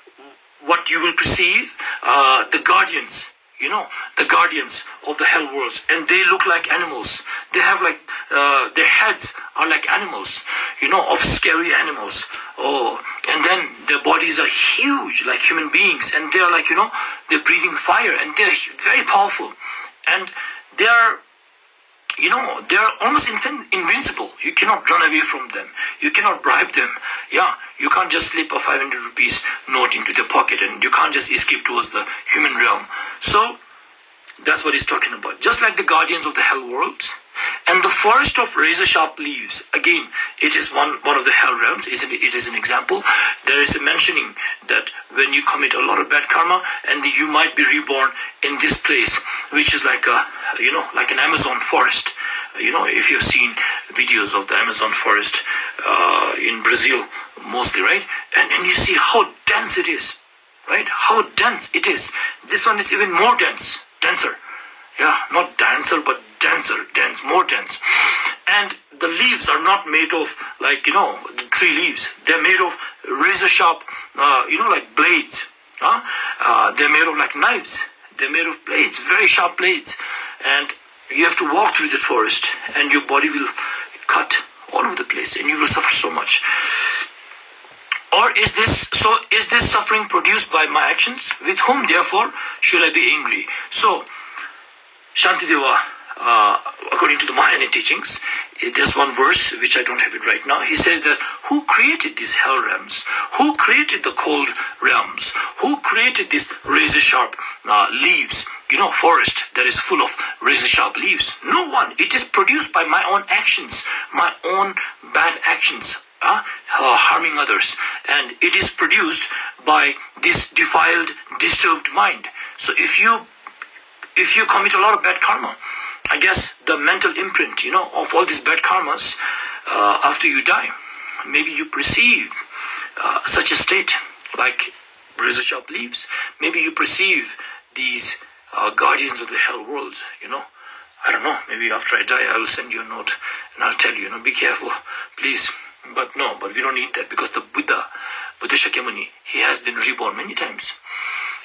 what you will perceive uh, the guardians, you know, the guardians of the hell worlds, and they look like animals. They have like uh, their heads are like animals, you know, of scary animals. Oh, and then their bodies are huge, like human beings, and they are like, you know, they're breathing fire, and they're very powerful, and they are, you know, they are almost infin- invincible. You cannot run away from them. You cannot bribe them. Yeah, you can't just slip a five hundred rupees note into their pocket, and you can't just escape towards the human realm. So that's what he's talking about. Just like the guardians of the hell worlds and the forest of razor sharp leaves. Again, it is one, one of the hell realms. It is an example. There is a mentioning that when you commit a lot of bad karma, and you might be reborn in this place, which is like a, you know, like an Amazon forest. You know, if you've seen videos of the Amazon forest uh, in Brazil, mostly, right? And, and you see how dense it is, right? How dense it is. This one is even more dense, denser. Yeah, not dancer, but denser, dense, more dense. And the leaves are not made of, like, you know, the tree leaves. They're made of razor sharp, uh, you know, like blades. Huh? Uh, they're made of, like, knives. They're made of blades, very sharp blades. And you have to walk through the forest, and your body will cut all over the place, and you will suffer so much. Or is this so? Is this suffering produced by my actions? With whom, therefore, should I be angry? So, Shantideva, uh, according to the Mahayana teachings, there's one verse which I don't have it right now. He says that who created these hell realms? Who created the cold realms? Who created this razor sharp uh, leaves? You know, forest that is full of razor sharp leaves. No one. It is produced by my own actions, my own bad actions, uh, harming others. And it is produced by this defiled, disturbed mind. So if you if you commit a lot of bad karma, I guess the mental imprint, you know, of all these bad karmas uh, after you die, maybe you perceive uh, such a state like razor sharp leaves. Maybe you perceive these uh, guardians of the hell world, you know. I don't know, maybe after I die, I will send you a note and I'll tell you, you know, be careful, please. But no, but we don't need that because the Buddha, Buddha Shakyamuni, he has been reborn many times.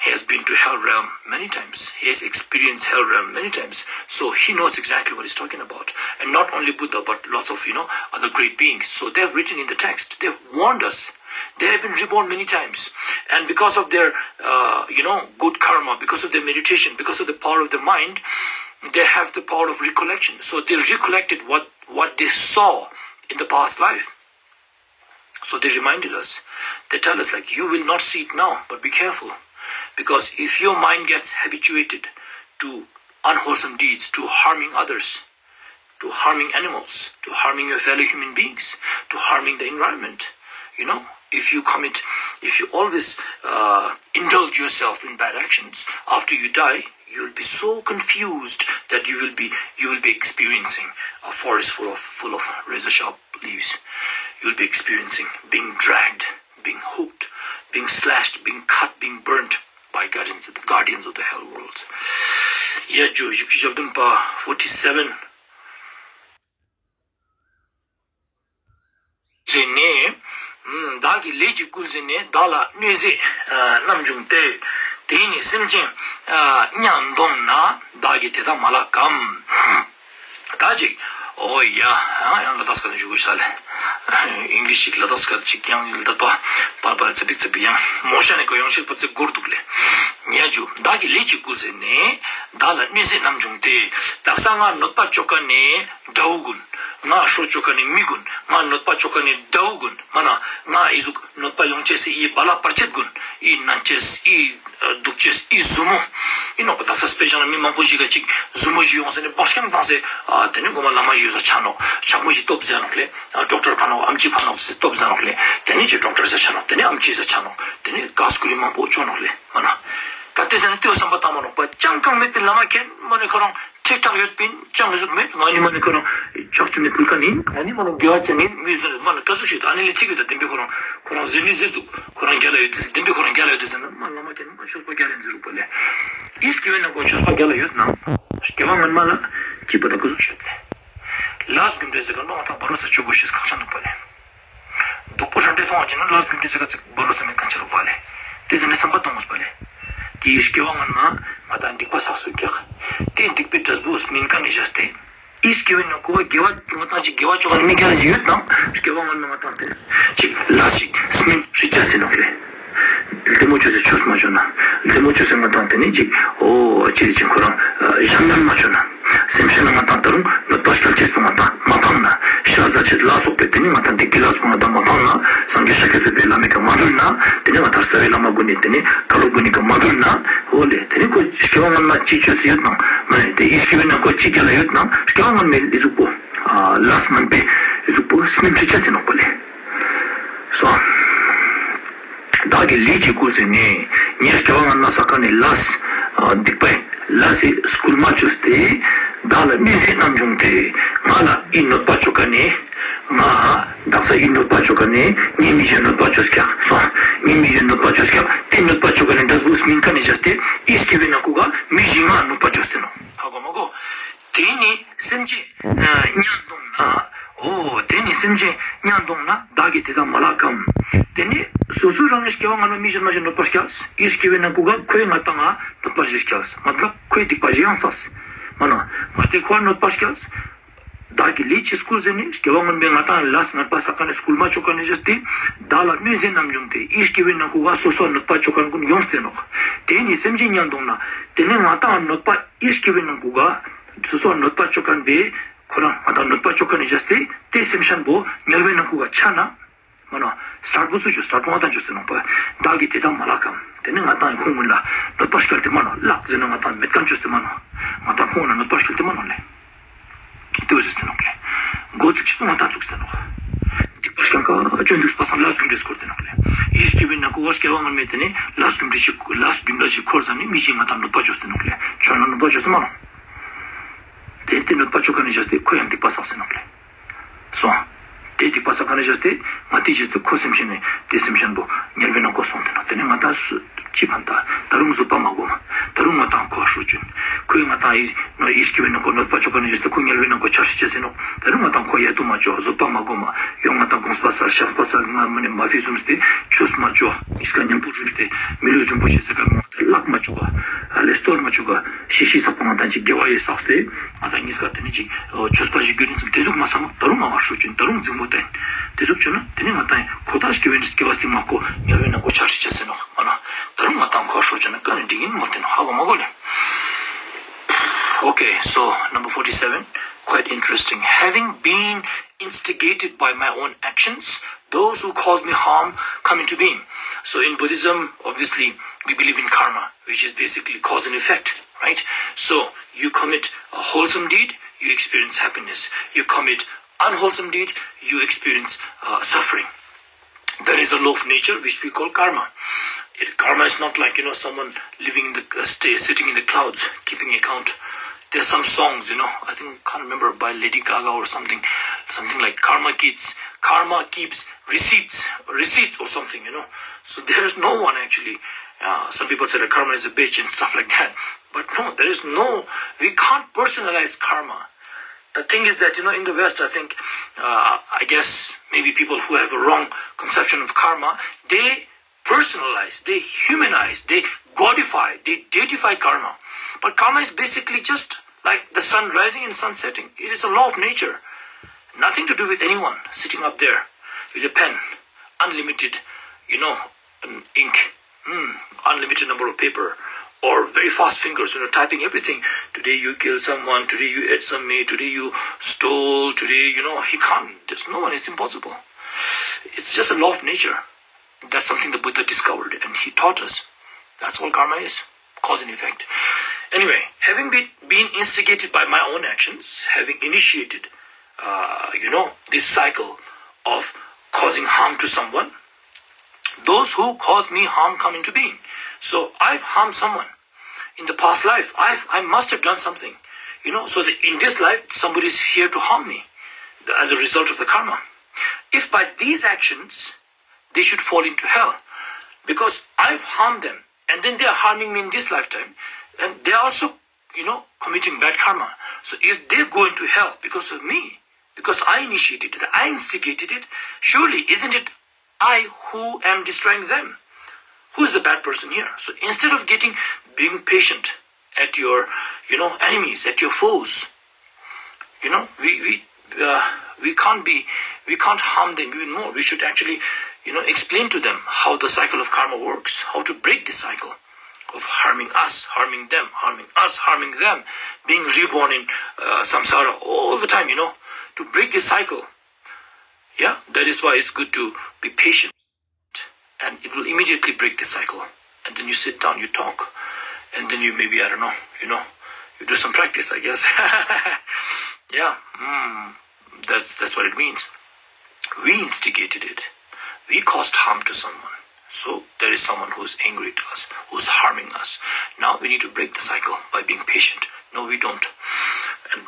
He has been to hell realm many times. He has experienced hell realm many times. So he knows exactly what he's talking about. And not only Buddha, but lots of, you know, other great beings. So they have written in the text, they have warned us. They have been reborn many times. And because of their, uh, you know, good karma, because of their meditation, because of the power of the mind, they have the power of recollection. So they recollected what, what they saw in the past life. So they reminded us. They tell us, like, you will not see it now, but be careful. Because if your mind gets habituated to unwholesome deeds, to harming others, to harming animals, to harming your fellow human beings, to harming the environment, you know, if you commit, if you always uh, indulge yourself in bad actions, after you die, you will be so confused that you will be you will be experiencing a forest full of full of razor sharp leaves. You'll be experiencing being dragged, being hooked, being slashed, being cut, being burnt by guardians of the, guardians of the hell world. ཡ་ཇོ་བཞི་བཅུ་ཞེ་བདུན་པ་forty seven. ཟེར་ནས། བདག་གི་ལས་ཀྱིས་བསྐུལ་ཟེར་ནས་བདག་ལ་གནོད་བྱེད་རྣམས་བྱུང་སྟེ། དེ་ནི་སེམས་ཅན་གཉའ་འདོམས་ན་བདག་གིས་དེ་དག་མ་བརླག་གམ། ད་ཅིག་ཨོ་ཡ། ཡང་ལ་དྭགས་སྐད་ནས་ཞུ་དགོས་ཤག་ལེ། ཨིང་ལིཤ་ཅིག་ལ་དྭགས་སྐད་ཅིག་ཡང་ལ་དྭགས་པ་པར་པར་ཙི་པིག་ཙི་པིག་ཡང་མོ་ཤ་ནས་གོ་ཡོང་ཤེས་པ་ཙི་སྒོར་འདུག་ལེ། ཉ་རྒྱུ་བདག་གི་ལས་ཀྱིས་བསྐུལ་ཟེར་ནས་བདག་ལ་གནོད་བྱེད་རྣམས་བྱུང་སྟེ། དག་ས་ང་གནོད་པ་བཅོ་མཁན་ནི་དགྲ་བོ་ཀུན། ང་ཧྲོ་བཅོ་མཁན་ནི་མི་ཀུན། ང་གནོད་པ་བཅོ་མཁན་ནི་དགྲ་བོ་ཀུན། མ་ན་ང་ཨི་ཟུག་གནོད་པ་ཡོང་ཅེས་སི་ཨི་བ་ལ་བར་ཆད་ཀུན། ཨི་ན་ཅེས་ཨི་སྡུག་ཅེས་ཨི་ཟུ་མོ། ཨི་ནོག་གི་དག་ས་སྤེ་ཆ་ན་མི་མང་པོ་ཞིག་ག་ཅིག་ཟུ་མོ་ཞིག་ཡོང་ཟེར་ནས་བག་ཤམ་བཏང་སེ། ཨ་དེ་ནི་གོ་མ་བླ་མ་ཞིག་ཡོད་ས་ཆ་ནོག་ཇག་མོ་ཞིག་སྟོབས་ཟེར་ནོག་ལེ། ཨ་ཌོག་ཊར་ཕ་ནོག་ཨམ་ཆི་ཕ་ནོག་ཟེར་སྟོབས་ཟེར་ནོག་ལེ། དེ་ནི་ཅིག་ཌོག་ཊར་ཟེར་ཆ་ནོག་དེ་ནི་ཨམ་ཆི་ཟེར་ཆ་ནོག་དེ་ནི་ག་སྐུ་རི་མང་པོ་བཅོ་ནོག་ལེ། མ་ན། ག་དེ་ཟེར་ན་དེའོ་བསམ་པ་བཏང་མ་ནོག་པ་ཅང་གང་མེད་པའི་བླ་མ་མཁན་མ་ནི་ཁོ་རང་ཁྲིག་ཁྲག་ཡོད་པིན་ཅང་གཟུགས་མེད། ང་ནི་མ་ནི་ཁོ་རང་ཕྱག་ཆུ་ནི་ཕུལ་ཁ་ནི་ང་ནི་མ་ནི་དགེ་བ་ཅན་ནི་མི་ཟེར་མ་ནི་ག་ཟུག་ཞིག་ཨ་ནི་ལས་ཁྲིག་ཡོད་ད་བདེན་པའི་ཁོ་རང་ཁོ་རང་ཟེར་ནི་ཟེར་འདུག་ཁོ་རང་རྒྱལ་ལ་ཡོད་དེ་ཟེར་བདེན་པའི་ཁོ་རང་རྒྱལ་ལ་ཡོད་དེ་ཟེར་ན་མ་བླ་མ་མཁན་མ་ཆོས་པ་རྒྱལ་ལ་ཡིན་ཟེར་རུག་པ་ལེ། ཨིས་ཀི་བེ་ན་ཁོ་ཆོས་པ་རྒྱལ་ལ་ཡོད་ན་སྐྱེ་བ་སྔོན་མ་ལ་སྐྱིད་པ་ད་ག་ཟུག་ཤོད་ལེ། ལས་རྒྱུ་འབྲས་ཟེར་ག་ནོ་ང་ཐང་བ་རོ་ས་ཆོས་གོ་ཤེས་ཁག་ཆ་འདུག་པ་ལེ། སྡུག་པོ་ཧྲ་འདྲེ་མཐོང་བ་ཅན་ན་ལས་རྒྱུ་འབྲས་ཟེར་ག་ཚིག་བ་རོ་ས་མེད་གང་ཆ་རུག་པ་ལེ། དེ་ཟེར་ནས་བསམ་པ་བཏང་དགོས་པ་ལེ། དེའི་སྐྱེ་བ་སྔོན་མ་ང་ད་སྡིག་པ་བསགས་སུ་རྒྱག་དེ་སྡིག་པའི་འབྲས་བུ་སྨིན་མཁན་ནི་བཞག་སྟེ། ཨིས་ཀྱི་བེ་ན་ཁོ་བ་དགེ་བ་ང་ད་ཅིག་དགེ་བ་ཅོག་ནི་མི་རྒྱལ་ཞིག་ཡོད་དང་སྐྱེ་བ་སྔོན་མ་ང་ད་དེ་ཅིག་ལ་ཞིག་སྨིན་ཧྲི་ཅ་ཟེར་ནོག་ལེ། དེ་མོ་ཆོས་སེ་ཆོས་མ་ཆོས་ན། དེ་མོ་ཆོས་སེ་ང་ད་དེ་ནི་ཅིག་ཨོ་ཅི་རེ་ཅིག་ཁོ་རང་ཞང་ཉམས་མ་ཆོས་ན། སེམས་ཤེས་ན་ང་དང་ད་རུང་གནོད་པ་སྐྱལ་ཅེས་པོ་ང་དང་མ་འཕངས་ན། ཤ་ཟ་ཅེས་ལ་སོགས་པའི་དེ་ནི་ང་དང་སྡིག་པའི་ལས་པོ་ང་དང་མ་འཕངས་ན། སངས་རྒྱས་ཤཱཀྱ་ཐུབ་པའི་བླ་མའི་ཀ་མ་འགྲུལ་ན། དེ་ནི་ང་དང་རྩ་བའི་བླ་མ་ཀུན་ནི་དེ་ནི་བཀའ་སློབ་ཀུན་ནི་ཀ་མ་འགྲུལ་ན། འོ་ལེ་དེ་ནི་ཁོ་སྐྱེ་བ་སྔོན་མ་ཅི་ཆོས་སུ་ཡོད་ནང་མ་ནི་དེ་ཨིས་ཀྱི་བེ་ན་ཁོ་ཅི་རྒྱལ་ལ་ཡོད་ནང་སྐྱེ་བ་སྔོན་མའི་ཨི་ཟུག་པོ། ལས་སྔོན་པའི་ཨི་ཟུག་པོ་སྨིན་ཁྲི་ཆ་ཟེར་ནོག་པ་ལེ། སོ། བདག་གི་ལས་ཀྱིས་བསྐུལ་ཟེར་ནས་ངའི་སྐྱེ་བ་སྔོན་མ་བསགས་མཁན་ནི་ལས་སྡིག་པའི་ལས་སི་སྐུལ་མ་བཅོས་ཏེ་བདག་ལ་གནོད་བྱེད་རྣམས་བྱུང་སྟེ་ང་ལ་ཨི་གནོད་པ་བཅོ་མཁན་ནི་ང་བདག་ས་ཨི་གནོད་པ་བཅོ་མཁན་ནི་ངའི་མི་གཞན་གནོད་པ་བཅོས་ཀྱག་སོ། ངའི་མི་གཞན་གནོད་པ་བཅོས་ཀྱག་དེ་གནོད་པ་བཅོ་མཁན་ནི་འབྲས་བུ་སྨིན་མཁན་ནི་བྱས་ཏེ་ཨི་སྐྱེ་བའི་ནང་ཁུག་ག་མི་གཞན་ང་གནོད་པ་བཅོས་ཏེ་ནོ། ཧ་གོ་མ་གོ། དེ་ནི་སེམས་ཅན་གཉའ་འདོམས་ན། འོ་དེ་ནི་སེམས་ཅན་གཉའ་འདོམས་ན་བདག་གིས་དེ་དག་མ་བརླག་གམ། དེ་ནི་སོ་སོ་རང་གི་སྐྱེ་བ་སྔ་མ་མི་གཞན་མ་གཞན་གནོད་པ་བསྐྱལ། ཨི་སྐྱེ་བའི་ནང་ཁུག་ག་ཁོས་ང་དང་ང་གནོད་པ་ཞིག་བསྐྱལ། མ་དག་ཁོས་སྡིག་པ་ཞིག་ཡང་བསགས། མ་ན་ང་དེ་ཁོ་གནོད་པ་བསྐྱལ། བདག་གི་ལས་ཀྱིས་བསྐུལ་ཟེར་ནས་སྐྱེ་བ་སྔོན་མའི་ང་དང་ལས་ངན་པ་བསགས་མཁན་ནི་སྐུལ་མ་བཅོ་མཁན་ནི་བྱས་ཏེ་བདག་ལ་གནོད་བྱེད་རྣམས་བྱུང་སྟེ་ཨི་སྐྱེ་བའི་ནང་ཁུག་ག་སོ་སོ་གནོད་པ་བཅོ་མཁན་ཀུན་ཡོངས་ཏེ་ནོག་དེ་ནི་སེམས་ཅན་གཉའ་འདོམས་ན། དེ་ནི་ང་དང་གནོད་པ་ཨི་སྐྱེ་བའི་ནང་ཁུག་ག་སོ་སོ་གནོད་པ་བཅོ་མཁན་པས་ཁོ་རང་ང་དང་གནོད་པ་བཅོ་མཁན་ནི་བྱས་ཏེ་དེ་སེམས་ཅན་པོ་དམྱལ་བའི་ནང་ཁུག་ག་ཆ་ན། མ་ན་སྟར་པོ་སུ་ཆུ་སྟར་པོ་ང་དང་ཆུ་སྟེ་ནོག་པ། བདག་གིས་དེ་དག་མ་བརླག་གམ། དེ་ནི་ང་དང་ཁོང་ཀུན་ལ་གནོད་པ་བསྐྱལ་ཏེ་མ་ནོ། བརླག་ཟེར་ན་ང་དང་མེད་མཁན་ཆུ་སྟེ་མ་ནོ། ང་དང་ཁོང་ལ་གནོད་པ་བསྐྱལ་ཏེ་མ་ནོ་ལེ། དེ་བོ་ཟེར་ཏེ་ནོག་ལེ། འགོ་བཙུགས་ཆེད་དུ་ང་དང་བཙུགས་ཏེ་ནོག་སྡིག་པ་བསྐྱལ་མཁན་སྐྱོན་འདུག་པ་སང་ལས་རྒྱུ་འབྲས་འཁོར་ཏེ་ནོག་ལེ། ཨི་སྐྱེ་བའི་ནང་ཁུག་ག་སྐྱེ་བ་སྔོན་མའི་དེ་ནི་ལས་རྒྱུ་འབྲས་ཤིག་ལས་རྒྱུ་འབྲས་ཤིག་འཁོར་ཟ་ནི་མི་ཞིག་ང་དང་གནོད་པ་བཅོས་ཏེ་ནོག་ལེ། ཁྱོད་ལ་གནོད་པ་བཅོས་ཏེ་མ་ནོ། དེ་དེ་གནོད་པ་བཅོ་མཁན་ནི་བྱས་ཏེ་ཁོ་ཡང་སྡིག་པ་བསགས་ཟེར་ནོག་ལེ། སོང་། དེ་སྡིག་པ་བསགས་མཁན་ནི་བྱས་ཏེ་ང་དེ་བྱས་ཏེ་ཁོ་སེམས་ཅན་ནི་དེ་སེམས་ཅན་པོ་དམྱལ་བའི་ནང་ཁུག་ག་སོང་སྟེ་ནོག་དེ་ནི་ང་དང་སུ་ཅི་ཕན་ད། ད་རུང་བཟོད་པ་མ་སྒོམ། ད་རུང་ང་དང་ཁོ་ཧྲོ་བཅོན། ཁོས་ང་དང་ཨི་ནོ་ཨི་སྐྱེ་བའི་ནང་ཁུག་ག་གནོད་པ་བཅོ་མཁན་ནི་བྱས་ཏེ་ཁོ་དམྱལ་བའི་ནང་ཁུག་ག་ཆ་ཧྲི་ཆ་ཟེར་ནོག་ད་རུང་ང་དང་ཁོ་ཡ་ཏོ་མ་བཅོ། བཟོད་པ་མ་སྒོམ། ཡང་ང་དང་དགོངས་པ་སལ་བཤགས་པ་སལ་ང་མ་ནི་མ་ཕི་བཟུམ་སྟེ་ཆོས་མ་བཅོ། ཉིས་ཀ་ཉམ་པོ་བསྒྲུབས་ཏེ་མི་ལུས་རིན་པོ་ཆེ་ཟེར་ག་མ་བརླག་མ་བཅུག་ག་ལས་གཏོར་མ་བཅུག་ག་ཤི་ཤི་བསགས་པ་ང་དང་ཅིག་དགེ་བ་ཡེ་བསགས་ཏེ་ང་དང་ཉིས་ཀ་དེ་ནི་ཅིག་ཆོས་པ་ཞིག་གྱུར་ནས་ཙམ་དེ་ཟུག་མ་བསམ་ད་རུང་ང་བ་ཧྲོ་བཅོན། ད་རུང་འཛིང་མོ་བསྟན། དེ་ཟུག་བཅོས་ན་དེ་ནི་ང་དང་ཁོ་ད་སྐྱེ་བའི་སྐྱེ་བ་སྟིང་མ་ཁོ་དམྱལ་བའི་ནང་ཁུག་ག་ཆ་ཧྲི་ཆ་ཟེར་ནོག་མ་ན། ད་རུང་ང་དང་ཁོ་ཧྲོ་བཅོན་ན་ཀ་ནི་འགྲིག་གིན་མ་བསྟན་ཧ་གོ་མ་གོ་ལེ། Okay, so number forty-seven, quite interesting. Having been instigated by my own actions, those who cause me harm come into being. So in Buddhism, obviously, we believe in karma, which is basically cause and effect, right? So you commit a wholesome deed, you experience happiness. You commit unwholesome deed, you experience uh, suffering. There is a law of nature which we call karma. It, karma is not like, you know, someone living in the uh, stay, sitting in the clouds, keeping account. There are some songs, you know, I think, can't remember, by Lady Gaga or something, something like Karma Kids, karma keeps receipts, receipts or something, you know. So there is no one actually. Uh, some people say that karma is a bitch and stuff like that. But no, there is no, we can't personalize karma. The thing is that, you know, in the West, I think, uh, I guess maybe people who have a wrong conception of karma, they personalize, they humanize, they godify, they deify karma. But karma is basically just like the sun rising and sun setting. It is a law of nature. Nothing to do with anyone sitting up there with a pen, unlimited, you know, um, ink, hmm, unlimited number of paper, or very fast fingers, you know, typing everything. Today you kill someone, today you ate some meat, today you stole, today, you know, he can't. There's no one, it's impossible. It's just a law of nature. That's something the Buddha discovered and he taught us. That's all karma is, cause and effect. Anyway, having been, been instigated by my own actions, having initiated, uh, you know, this cycle of causing harm to someone, those who cause me harm come into being. So I've harmed someone in the past life. I've, I must have done something, you know, so that in this life, somebody is here to harm me as a result of the karma. If by these actions, they should fall into hell because I've harmed them and then they are harming me in this lifetime and they are also, you know, committing bad karma. So if they go into hell because of me, because I initiated it, I instigated it, surely isn't it I who am destroying them? Who is the bad person here? So instead of getting, being patient at your, you know, enemies, at your foes, you know, we we uh, we can't be, we can't harm them even more. We should actually, you know, explain to them how the cycle of karma works, how to break this cycle of harming us, harming them, harming us, harming them, being reborn in uh, samsara all the time, you know, to break this cycle. Yeah, that is why it's good to be patient. And it will immediately break the cycle. And then you sit down, you talk, and then you maybe, I don't know, you know, you do some practice, I guess. Yeah, mm, that's that's what it means. We instigated it. We caused harm to someone. So there is someone who's angry to us, who's harming us. Now we need to break the cycle by being patient. No, we don't. And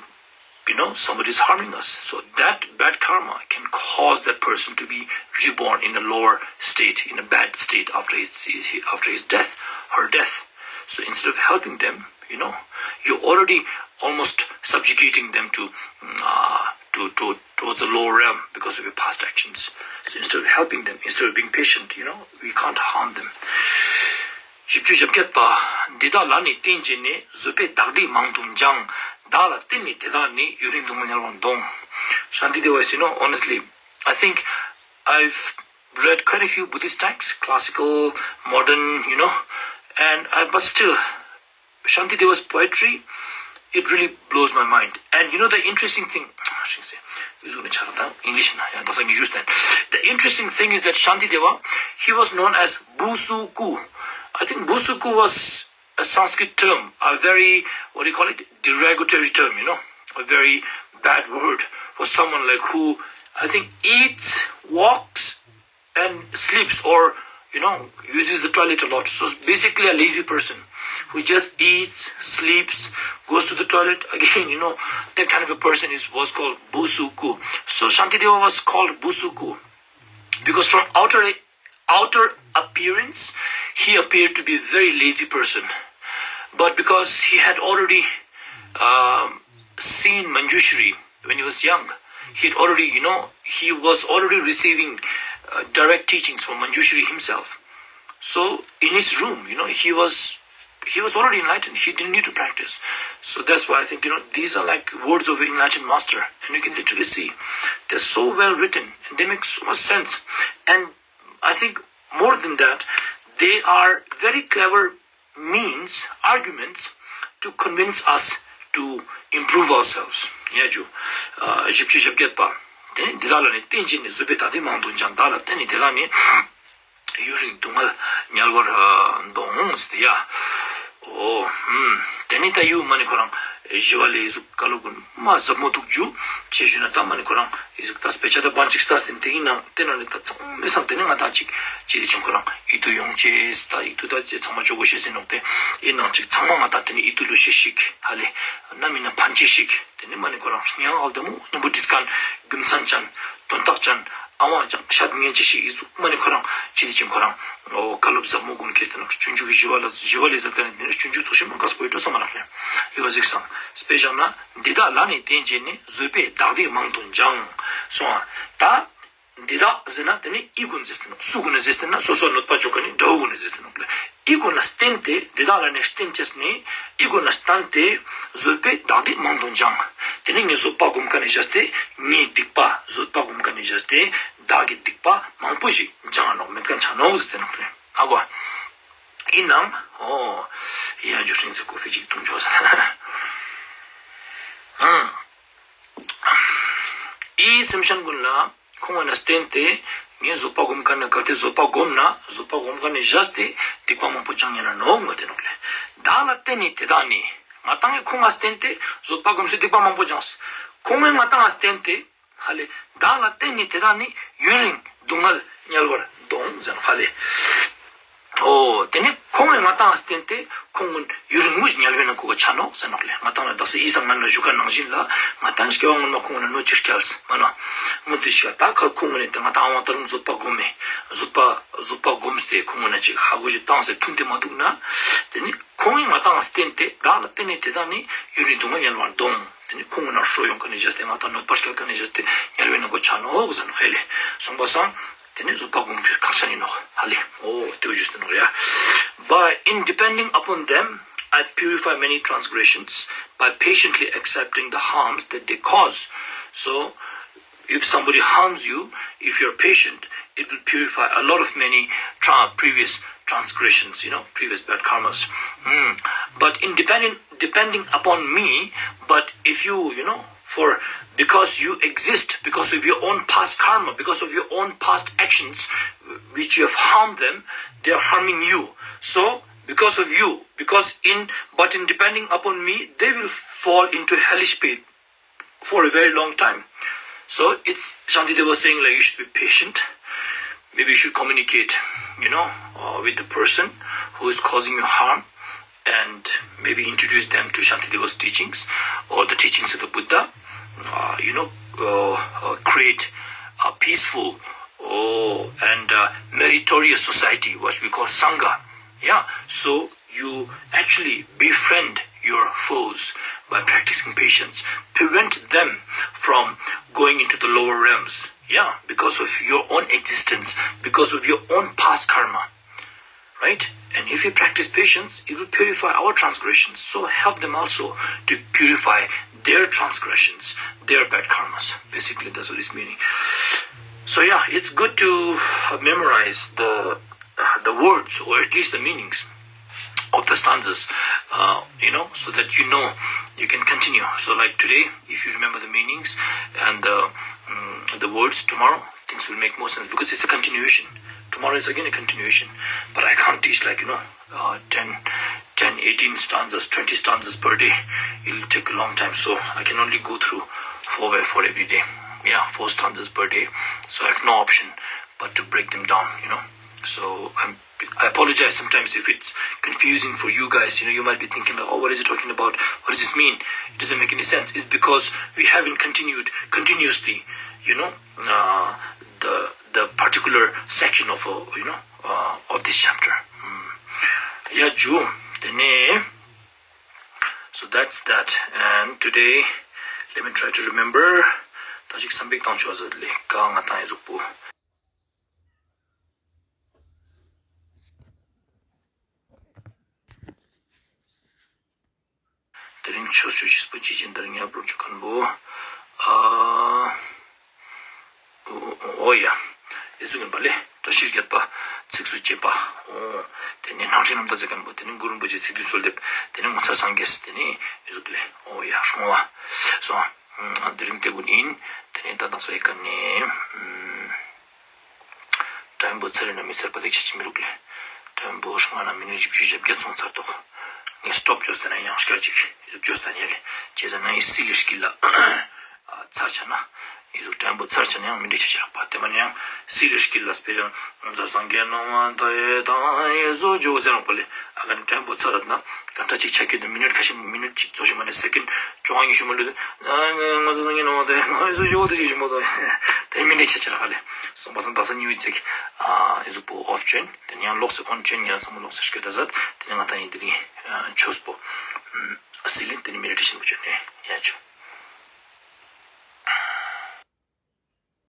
you know, somebody is harming us. So that bad karma can cause that person to be reborn in a lower state, in a bad state after his, his after his death, her death. So instead of helping them, you know, you're already almost subjugating them to uh, to to towards the lower realm because of your past actions. So instead of helping them, instead of being patient, you know, we can't harm them. བཞི་བཅུ་ཞེ་བརྒྱད་པ། འདི་དག་ལ་ནི་བརྟེན་བྱས་ནས། བཟོད་པས་བདག་བདེ་མང་དུ་འབྱུང་། བདག་ལ་བརྟེན་ནས་དེ་དག་ནི། ཡུན་རིང་སྡུག་བསྔལ་དམྱལ་བར་འདོང་། Shanti Deva, you know, honestly, I think I've read quite a few Buddhist texts, classical, modern, you know, and I, but still, Shanti Deva's poetry, it really blows my mind. And you know the interesting thing, English, the interesting thing is that Shanti Deva, he was known as Busu Ku. I think Busu Ku was a Sanskrit term, a very, what do you call it, derogatory term, you know, a very bad word for someone like who, I think, eats, walks, and sleeps or, you know, uses the toilet a lot. So it's basically a lazy person who just eats, sleeps, goes to the toilet again, you know, that kind of a person is was called Busuku. So Shantideva was called Busuku because from outer outer appearance, he appeared to be a very lazy person. But because he had already um, seen Manjushri when he was young, he had already, you know, he was already receiving uh, direct teachings from Manjushri himself. So in his room, you know, he was he was already enlightened. He didn't need to practice. So that's why I think, you know, these are like words of an enlightened master, and you can literally see they're so well written and they make so much sense. And I think more than that, they are very clever means, arguments to convince us to improve ourselves. ཡ་ཇུ། བཞི་བཅུ་ཞེ་བརྒྱད་པ། དེ་ནི་འདི་དག་ལ་ནི་བརྟེན་བྱས་ནས། བཟོད་པས་བདག་བདེ་མང་དུ་འབྱུང་། བདག་ལ་བརྟེན་ནས་དེ་དག་ནི། ཡུན་རིང་སྡུག་བསྔལ་དམྱལ་བར་འདོང་ཟེར་ཡ། ཨོ། ཧུམ། དེ་ནི་ད་ཡུ་མ་ནི་ཁོ་རང་ཞི་བ་ལྷའི་གཟུགས་བཀའ་སློབ་ཀུན་མ་ཟབ་མོ་འདུག་ཇུ། ཅེས་ཞུས་ན་ད་མ་ནི་ཁོ་རང་ཡི་གཟུགས་ད་དཔེ་ཆ་ད་བང་ཅིག་ལྟ་ཟིན་དེ་ཡིན་ནང་དེ་ནང་ནི་ད་ཚང་མའི་སང་དེ་ནི་ང་ད་ཅིག་ཅི་ལི་ཅང་ཁོ་རང་ཡིད་དུ་ཡོང་ཅེས་ད་ཡིད་དུ་ད་ཅེས་ཚང་མ་ཅོ་གོ་ཤེས་ཟིན་ནོག་དེ་ཡིན་ནང་ཅིག་ཚང་མ་ང་ད་དེ་ནི་ཡིད་དུ་ལུ་ཤེས་ཤིག་ཧ་ལེ། ན་མིན་ན་ཕན་ཅེས་ཤིག་དེ་ནི་མ་ནི་ཁོ་རང་སྙན་ངག་བདེ་མོ་སྙན་པོ་བྲིས་མཁན་རྒྱུ་མཚན་ཅན་དོན་དག་ཅན། ཨ་མ་ཅང་ཤ་ངན་ཅི་ཞིག་ཡིད་གཟུགས་མ་ནི་ཁོ་རང་ཅི་དེ་ཅིང་ཁོ་རང་ཨོ་ཀ་ལུབ་ཟབ་མོ་ཀུན་ཁྱེར་ཏེ་ན་སྤྱོད་འཇུག་གི་ཞི་བ་ལ་ཞི་བ་ལས་ཟད་ཀ་ནས་དེ་ནས་སྤྱོད་འཇུག་ཚོགས་ཞིང་མ་འགགས་པའི་འགྲོ་ས་མ་ལགས་ལས་ཡོད་པ་གཟིགས་སམ། དཔེ་བཞག་ན་འདི་དག་ལ་ནི་བརྟེན་བྱས་ནས་བཟོད་པས་བདག་སྡིག་མང་དུ་སྦྱང་སོང་ཨ། ད་འདི་དག་ཟེར་ན་དེ་ནི་ཨི་ཀུན་ཟེར་ཏེ་ནོག་སུ་ཀུན་ནས་ཟེར་ཏེ་ན་སོ་སོ་གནོད་པ་བཅོ་མཁན་ནི་དགྲ་བོ་ཀུན་ནས་ཟེར་ཏེ་ནོག་ལ། ཨི་ཀུན་ལ་བརྟེན་ཏེ་འདི་དག་ལ་ནི་བརྟེན་བྱས་ནས་ཨི་ཀུན་ལ་བརྟེན་ཏེ་བཟོད་པས་བདག་སྡིག་མང་དུ་སྦྱང་། དེ་ནི་ངས་བཟོད་པ་སྒོམ་མཁན་ནས་བཞག་སྟེ་ངས་སྡིག་པ་བཟོད་པ་སྒོམ་མཁན་ནས་བཞག་སྟེ་བདག་གི་སྡིག་པ་མང་པོ་ཞིག་སྦྱང་ནོག་མེད་མཁན་ཆ་ནོག་ཟེར་ཏེ་ནོག་ལ། ཨ་གོ། ཡིན་ནམ། ཨོ། ཡ་ཇོ་ཧྲིང་ཚེ་ཀོ་ཧྥི་ཅིག་འཐུང་ཆོག་ཟེར། ཨང་། ཨི་སེམས་ཅན་ཀུན་ལ་ཁོང་ང་ནས་བརྟེན་ཏེ་ངས་བཟོད་པ་སྒོམ་མཁན་ནི་གལ་ཏེ་བཟོད་པ་སྒོམ་ན་བཟོད་པ་སྒོམ་མཁན་ནས་བཞག་སྟེ་སྡིག་པ་མང་པོ་སྦྱང་ཉན་ན་ནོག་མ་དེ་ནོག་ལ། བདག་ལ་བརྟེན་ནས་དེ་དག་ནི་ང་ཏང་ངས་ཁོང་ང་བརྟེན་ཏེ་བཟོད་པ་སྒོམ་སྟེ་སྡིག་པ་མང་པོ་སྦྱངས། ཁོང་ངས་ང་ཏང་ང་བརྟེན་ཏེ་ཧ་ལེ་བདག་ལ་བརྟེན་ནས་དེ་དག་ནི་ཡུན་རིང་སྡུག་བསྔལ་དམྱལ་བར་ལྡོངས་ཟེར་ནོག་ཧ་ལེ། ཨོ། དེ་ནས་ཁོང་ངས་ང་ཏང་ང་བརྟེན་ཏེ་ཁོང་ཀུན་ཡུན་རིང་མོ་ཞིག་དམྱལ་བའི་ནང་ཁོ་ག་ཆ་ནོག་ཟེར་ནོག་ལ། ང་ཏང་ལ་དག་ས་ཨི་སང་ང་ལ་ཞུ་ཁ་ནང་བཞིན་ལ་ང་ཏང་སྐྱེ་བ་སྔོན་མ་ཁོང་ཀུན་ལ་གནོད་ཅིག་སྐྱལ་མ་ནོག་མུ་མཐུད་ཞིག་ད་ཁ་ཁོང་ཀུན་ནས་དེ་ང་ཏང་ཨ་ཝང་ད་རུང་བཟོད་པ་སྒོམ་མེ་བཟོད་པ་བཟོད་པ་སྒོམ་སྟེ་ཁོང་ཀུན་ན་ཅིག་ཧ་གོ་ཞིག་བཏང་སྟེ་མཐུན་ཏེ་མ་འདུག་ན། དེ་ནི་ཁོང་ངས་ང་ཏང་ང་བརྟེན་ཏེ་བདག་ལ་བརྟེན་ནས་དེ་དག་ནི་ཡུན་རིང་སྡུག་བསྔལ་དམྱལ་བར་ལྡོངས། དེ་ནི་ཁོང་ཀུན་ན་ཧྲོ་ཡོང་མཁན་ནས་བཞག་སྟེ་ང་ཏང་གནོད་པ་སྐྱལ་མཁན་ནས་བཞག་སྟེ་དམྱལ་བའི་ནང་ཁོ་ཆ་ནོག་ཟེར་ནོག་ཧ་ལེ། གསུངས་པ་སང་། དེ་ནི་བཟོད་པ་སྒོམ་རྒྱུ་ཁག་ཆེན་ཡིན་ནོག་ཧ་ལེ། ཨོ་དེ་བོ་ཞུས་ཏེ་ནོག་ཡ། By in depending upon them, I purify many transgressions by patiently accepting the harms that they cause. So, if somebody harms you, if you're patient, it will purify a lot of many tra- previous transgressions, you know, previous bad karmas. Hmm. But in depending depending upon me, but if you, you know, for because you exist, because of your own past karma, because of your own past actions, which you have harmed them, they are harming you. So, because of you, because in, but in depending upon me, they will fall into hellish pit for a very long time. So, it's Shantideva was saying, like, you should be patient. Maybe you should communicate, you know, uh, with the person who is causing you harm and maybe introduce them to Shantideva's teachings or the teachings of the Buddha. Uh, you know, uh, uh, create a peaceful, oh, and uh, meritorious society, what we call Sangha. Yeah, so you actually befriend your foes by practicing patience, prevent them from going into the lower realms. Yeah, because of your own existence, because of your own past karma. Right? And if we practice patience, it will purify our transgressions. So help them also to purify their transgressions, their bad karmas. Basically, that's what it's meaning. So yeah, it's good to uh, memorize the uh, the words or at least the meanings of the stanzas, uh, you know, so that you know you can continue. So like today, if you remember the meanings and the mm, the words, tomorrow things will make more sense because it's a continuation. Tomorrow is again a continuation. But I can't teach like, you know, uh, ten, ten, eighteen stanzas, twenty stanzas per day. It'll take a long time. So I can only go through four by four every day. Yeah, four stanzas per day. So I have no option but to break them down, you know. So I'm I apologize sometimes if it's confusing for you guys. You know, you might be thinking like, "Oh, what is he talking about? What does this mean?" It doesn't make any sense. It's because we haven't continued continuously, you know, uh, the the particular section of uh, you know uh, of this chapter. ཡ་ཇུ། དེ་ནས། So that's that. And today, let me try to remember. ད་ཅིག་བསམ་པའི་བཏང་ཆོག་ཟེར་ལེ་ཀ་ང་ཏང་ཡི་གཟུགས་པོ། དེ་རིང་ཆོས་ཆོས་ཤིས་པོ་ཅི་ཅན་དར་ཉ་པྲོ་ཆུ་ཁན་པོ། ཨ། ཨོ་ཡ། ཨེ་ཟུག་ཡིན་པ་ལེ། བཀྲ་ཤིས་བརྒྱད་པ། ཚིགས་སུ་བཅད་པ། ཨོ། དེ་ནས་སྣང་སྲིད་རྣམ་དག་ཚིག་ཁན་པོ། དེ་ནས་གུ་རུ་རིན་པོ་ཆེ་ཚིག་བསྡུས་གསོལ་འདེབས། དེ་ནས་ངོ་མཚར་སངས་རྒྱས། དེ་ནས་ཨེ་ཟུག་ལེ། ཨོ་ཡ་སྲུང་བ། སོང་། དེ་རིང་དེ་ཀུན་ཡིན། དེ་ནས་ད་དང་ས་ཡི་ཀ་ནས། དྲན་པོ་ཚར་ན་མི་ཚར་བ་དེ་ཆ་ཆི་མི་རུག་ལེ། དྲན་པོ་སྔ་ན་མི་ནི་བཞི་བཅུ་ཞེ་བརྒྱད་སོང་ཚར་ཏོག་ངས་སྟོབ་བཅོས་ཏེ་ན་ཡང་སྐྱར་ཅིག་ཟུག་བཅོས་ཏེ་ན་ཡ་ལེ། བྱས་ཙང་ན་ཡི་སི་ལེ་སྐྱིད་ལ་ཚར་ཆ་ན་ཡི་ཟུག་དྲན་པོ་ཚར་ཆ་ན་ཡང་མི་འདྲ་ཆ་ཆ་རག་པ་དེ་མ་ནི་ཡང་སི་ལེ་སྐྱིད་ལ་སྤེ་ཅང་ངོ་མཚར་སངས་རྒྱས་སྣང་བ་མཐའ་ཡས་དང་ཡི་ཟུག་བཅོས་ཟེར་རག་པ་ལེ། ཨ་ག་ནི་དྲན་པོ་ཚར་རག་ན་ག་འདྲ་ཅིག་ཆ་ཁྱོད་དུ་མི་ནི་ཁ་ཤས་མི་ནི་ཅིག་ཚོ་ཞིག་མ་ནི་སེ་ཀེན་བཅོ་ལྔ་ཉི་ཤུ་མ་ལུས་ངོ་མཚར་སངས་རྒྱས་སྣང་བ་མཐའ་ཡས་དང་ཡི་ཟུག་བཅོས་དེ་ཅིག་ཞིག་མ་གཏོགས། དེ་ནས་མི་འདྲ་ཆ་ཆ་ར་ཧ་ལས་སོང་པ་སང་ད་ས་ཉི་འོད་ཅིག་ཨ་ཨི་ཟུག་པོ་ཨོཕ་ཅོན་དེ་ནས་ཡང་ལོག་སེ་ཨོན་ཅོན་ཉེ་ར་ཚང་མ་ལོག་སེ་ཤི་གི་ད་ཟད་དེ་ནས་ང་ད་ཡིན་དེ་ནས་ཆོས་པོ་ཨ་སི་ལིན་དེ་ནས་མེ་ཌི་ཊེ་ཤན་པོ་ཅོན་ནས་ཡ་ཆོ།